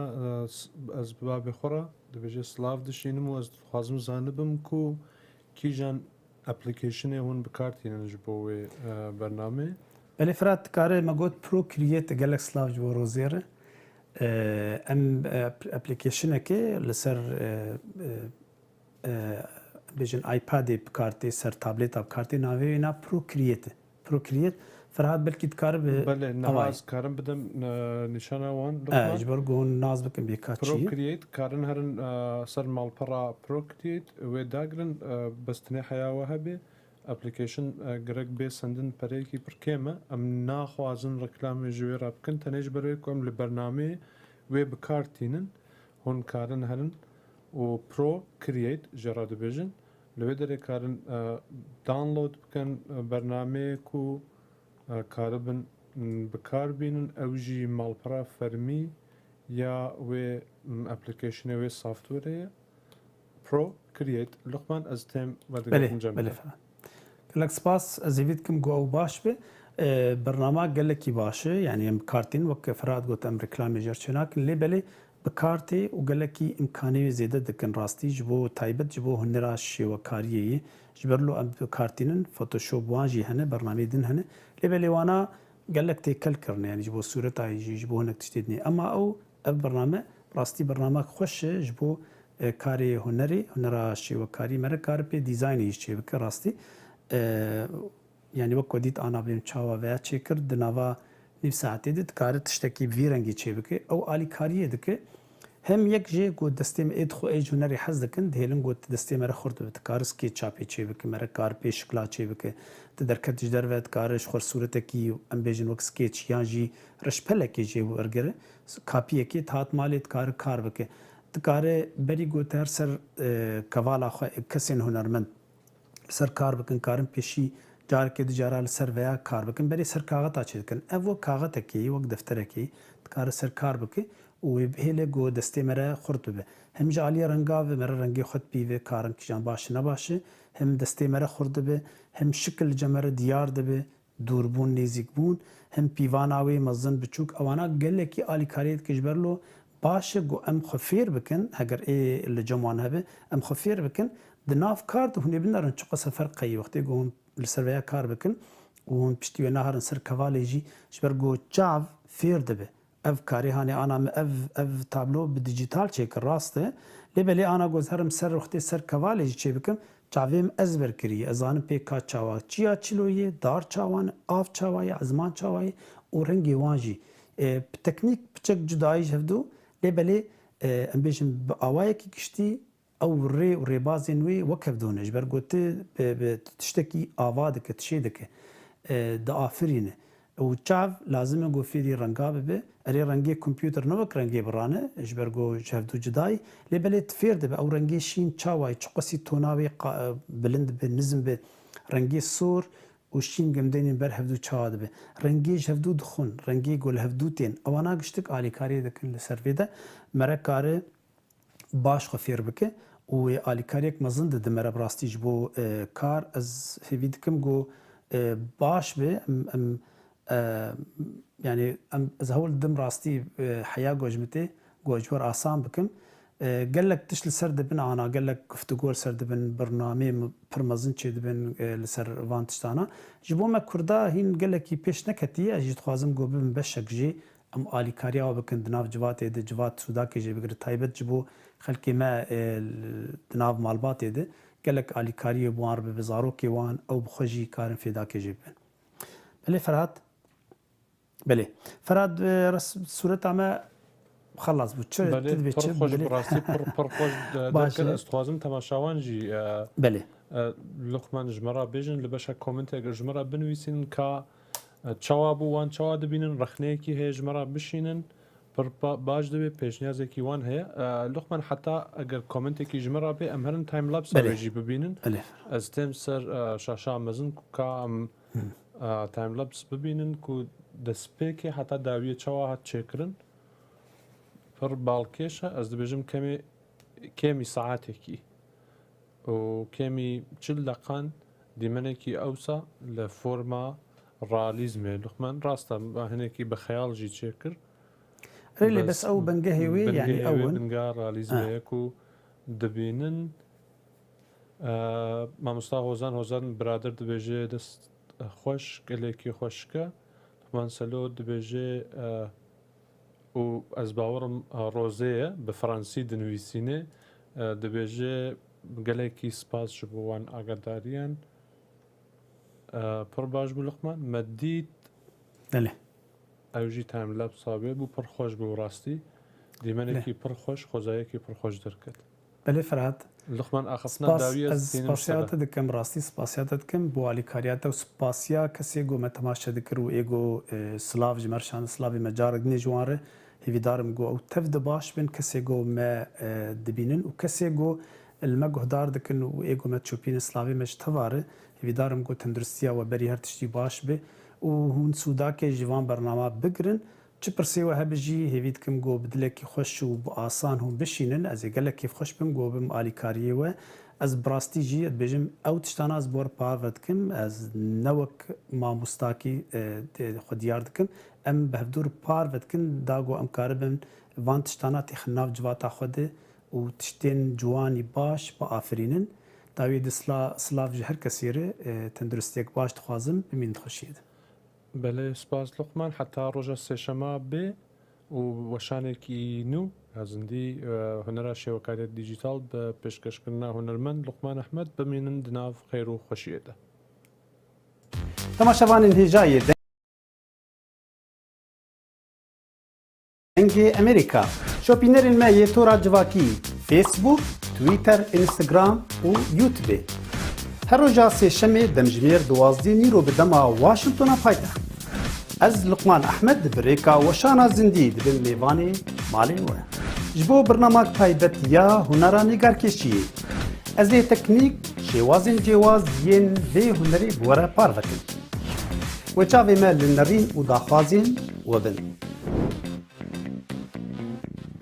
e, s-, ez bi babê xwe re dibêje silav dişînim û ez dixwazim zanibim ku kîjan applicationê hûn bi kar tînin ji bo wê, e, bernameyê? Belê Firat, dikare me got Procreate, gelek silav ji bo Rozê re. E, em, e, applicationekê li ser, e, e, e, bêjin iPadê bi kar tê, ser tablêta bi kar tê, navê wê na Procreate e. Procreate, Ferhat belkî dikare bi Belê, niha eway. Ez karim bidim, e, nîşana wan, E, Lukman. Ji ber ku hûn nas bikin bê ka çi ye. Procreate, karin herin, e, ser malpera Procreate, wê dagirin, e, bes tenê heya we hebe. Application, e, gerek bê sendin pereyekî pir kêm e. Em naxwazin reklamê ji wê re bikin. Tenê ji ber wê ku em li bernameyê wê bi kar tînin, hûn karin herin û Procreate jê re dibêjin. Li wê derê karin, e, download bikin, e, bernameyê ku, e, karibin, m, bi kar bînin. Ew jî malpera fermî ya wê, m, applicationê, wê softwareê ye. Procreate. Luqman, ez têm Belê, vedigerim cem belê te. Ferhat. Gelek spas, ez hêvî dikim ku ew baş be. E, bernama gelekî baş e, yanî em bi kar tînin, wek Ferhat got, em reklamê jê re çênakin, lê belê bi kar tê û gelekî îmkanê wê zêde dikin rastî ji bo taybet, ji bo hunera şêwekariyê yê. Ji ber lo em bi kar tînin, Photoshop wan jî hene, bernameyê din hene. Lê belê wana gelek têkel kirine, yanî ji bo sûretayê jî, ji bo hinek tiştê dinê. Ema ew, ev bername, rastî bernamek xweş e ji bo, e, karê hunerê, hunera şêwekarî. Mere kar pê dîzaynê jî çêbike rastî. E, yanî wek we dît ana bêm çawa veya çêkir, di nava nîv saetê de dikare tiştekî bi vî rengî çêbike. Ew alîkariyê dike. Hem yek jê ku destê me ê dixwe ê ji hunerê hez dikin, dihêlin ku tu destê me re xurt bibe. Tu kare skêça pê çêbike, mere kar pê şikla çêbike. Tu derket ji derve dikare ji xwe sûretekî, em bêjin wek skêç yan jî reşpelekê jê wergere, kapiyekê, tu hat malê dikare kar bike. Dikare berî ku tu her ser, e, kevala xwe, kesên hunermend li ser kar bikin, karin pêşî carekê du cara li ser veya kar bikin, berê ser kaxeta çêdikin. Ev wek kaxetekê ye, wek defterekê ye, dikare ser kar bike û wê bihêle ku destê me re xurt bibe. Hem ji aliyê renga ve me re rengê xwe dipîve, ka reng kîjan baş e, ne baş e, hem destê me re xurt dibe, hem şikil li cem me re diyar dibe, dûrbûn, nêzîkbûn, hem pîvana wê mezin, biçûk, ewana gelekî alîkariyê dike ji ber lo baş e ku em xwe fêr bikin, heger ê li cem wan hebe, em xwe fêr bikin, di nav kar de hûn ê binerin çiqas e ferq heye wextê ku hûn li ser veya kar bikin û hûn piştî wê neherin ser kevalê jî, ji ber ku çav fêr dibe. Ev karê hanê ana min ev, ev tablo bi dîjîtal çêkir, rast e. Lê belê ana ku ez herim ser wextê ser kevalê jî çêbikim, çavê min ezber kiriye. Ez zanim pê ka çawa, çiya çilo ye, dar çawa ne, av çawa ye, ezman çawa ye û rengê wan jî. E, bi teknîk piçek cudayî ji hevdu, lê belê, e, em bêjin bi awayekî giştî ew rê û rêbazên wê wek hevdu ne. Ji ber ku tu bi, bi tiştekî ava dike, tu şê dike, e, diafirîne. Û çav lazim e ku fêrî renga bibe. Erê, rengê kompûter ne wek rengê biran e, ji ber ku ji hevdu cuda ye. Lê belê tu fêr dibe, ew rengê şîn çawa ye, çiqasî tona wê qa-, bilind be, nizm be, rengê sor û şîn gemdênên ber hevdu çawa dibe. Rengê ji hevdu dixwin, rengê ku li hevdu tên. Ewana giştik alîkariyê dikin li ser vê de. Mere kare baş xwe fêr bike û wê alîkariyek mezin dide me re bi rastî ji bo, e, kar. Ez hêvî dikim ku, e, baş be, em, em, e, yanî em, ez hewl didim rastî, e, heya ku ji min tê, ku ji we re asan bikim. E, gelek tişt li ser dibin ana, gelek guftûgo li ser dibin, birnameyê pir mezin çêdibin, e, li ser van tiştana. Ji bo me Kurda hîn gelekî pêş neketiye, ez jî dixwazim ku bibin beşek jê. Em alîkariya we bikin di nav civatê de, civat sûdakê jê bigire, taybet ji bo xelkê me, e, di nav malbatê de gelek alîkariyê bi wan re bibe, zarokê wan, ew bi xwe jî karin fêdakê jê bibin. Belê Ferhat? Belê. Ferhat, e, res-, sûreta me xelas bû. Çi, Belê, tu dibê pir çi, xweş, dilê bi rastî pir, pir xweş de-, Baş derket. E. Ez dixwazim temaşawan jî, e, Belê. e, Luqman ji me re bêjin, li beşa komentê eger ji me re binivîsînin ka E, çawa bû, wan çawa dibînin, rexneyekî heye ji me re bişînin, pir ba-, baş dibe, pêşniyazekî wan heye. E, Luqman, heta eger komentekî ji me re bê, em herin timelapse Belê. Wê jî bibînin. Belê. Ez têm ser, e, şaşa mezin ku ka em, Hı. e, timelapse bibînin ku destpêkê heta dawiyê çawa hat çêkirin. Pir balkêş e, ez dibêjim kemî, kêmî saetekî. Û kêmî çil deqan dîmenekî ewsa li forma realîzmê. Luqman, rast e, hinekî bi xeyal jî çêkir. Erê, lê bes ew bingehê wê, bingehê yanî wê ew in. Binga realîzmê ye ku dibînin. E, mamosta Hozan, Hozan birader dibêje dest xweş, gelekî xweşik e. Luqman Selo dibêje, e, û ez bawerim, e, Rozê ye, bi fransî dinivîsîne, e, dibêje, Gelekî spas ji bo wan agadariyan. E, pir baş bû Luqman. Me dît Belê. Ew jî timelapse bû, pir xweş bû rastî. Dîmenekî pir xweş, xwezayekî pir xweş derket. Belê Ferhat. Luqman axiftina dawî ez tênim ji te re. Spasiya te dikim, rastî spasiya te dikim bo alîkariya te û spasiya kesê ku me temaşe dikir û ê ku, e, silav ji me re şand, silavê me carek din ê ji wan re. Hêvîdar im ku ew tev de baş bin, kesê ku me, e, dibînin û kesê ku li me guhdar dikin û ê ku me çopînin, silavê me ji teva re. Hêvîdar im ku tenduristiya we berî her tiştî baş be û hûn sûdakê ji van bernama bigirin. Çi pirsê we hebe jî hêvî dikim ku bi dilekî xweş û bi asan hûn bişînin. Ez ê gelek kêfxweş bim ku bim alîkariyê we. Ez bi rastî jî dibêjim, ew tiştana ez bi we re parve dikim. Ez ne wek mamostakî, e, tê xwe diyar dikim. Em bi hevdû re parve dikin, da ku em karibin van tiştana têxin nav civata xwe de û tiştên ciwanî baş biafirînin. Dawiyê di sila-, silav ji her kesî re, e, tenduristiyek baş dixwazim, bimînin di xweşiyê de. Belê, spas Luqman. Heta roja sêşema bê û weşanekî nû ya zindî, e, hunera şêwekariya dîjîtal bi pêşkêşkirina hunermend Luqman Ehmed bimînin di nav xêr û xweşiyê de. Temaşevanên hêja yê Dengê Amerîka, şopînerên me yê tora civakî, Facebook, Twitter, Instagram û YouTube. Her roja sêşemê demjimêr duwazdeh nîro bi dema Washingtona paytext. Ez Luqman Ehmed bi rêka weşana zindî dibim mêvanê malê we. Ji bo birnamak taybet ya hunera nîgarkêşiyê, ez ê teknîk, şêwazên cêwaz yên vê hunerê bi we re parve kim. Wê çavê me li nerîn û daxwazên we bin.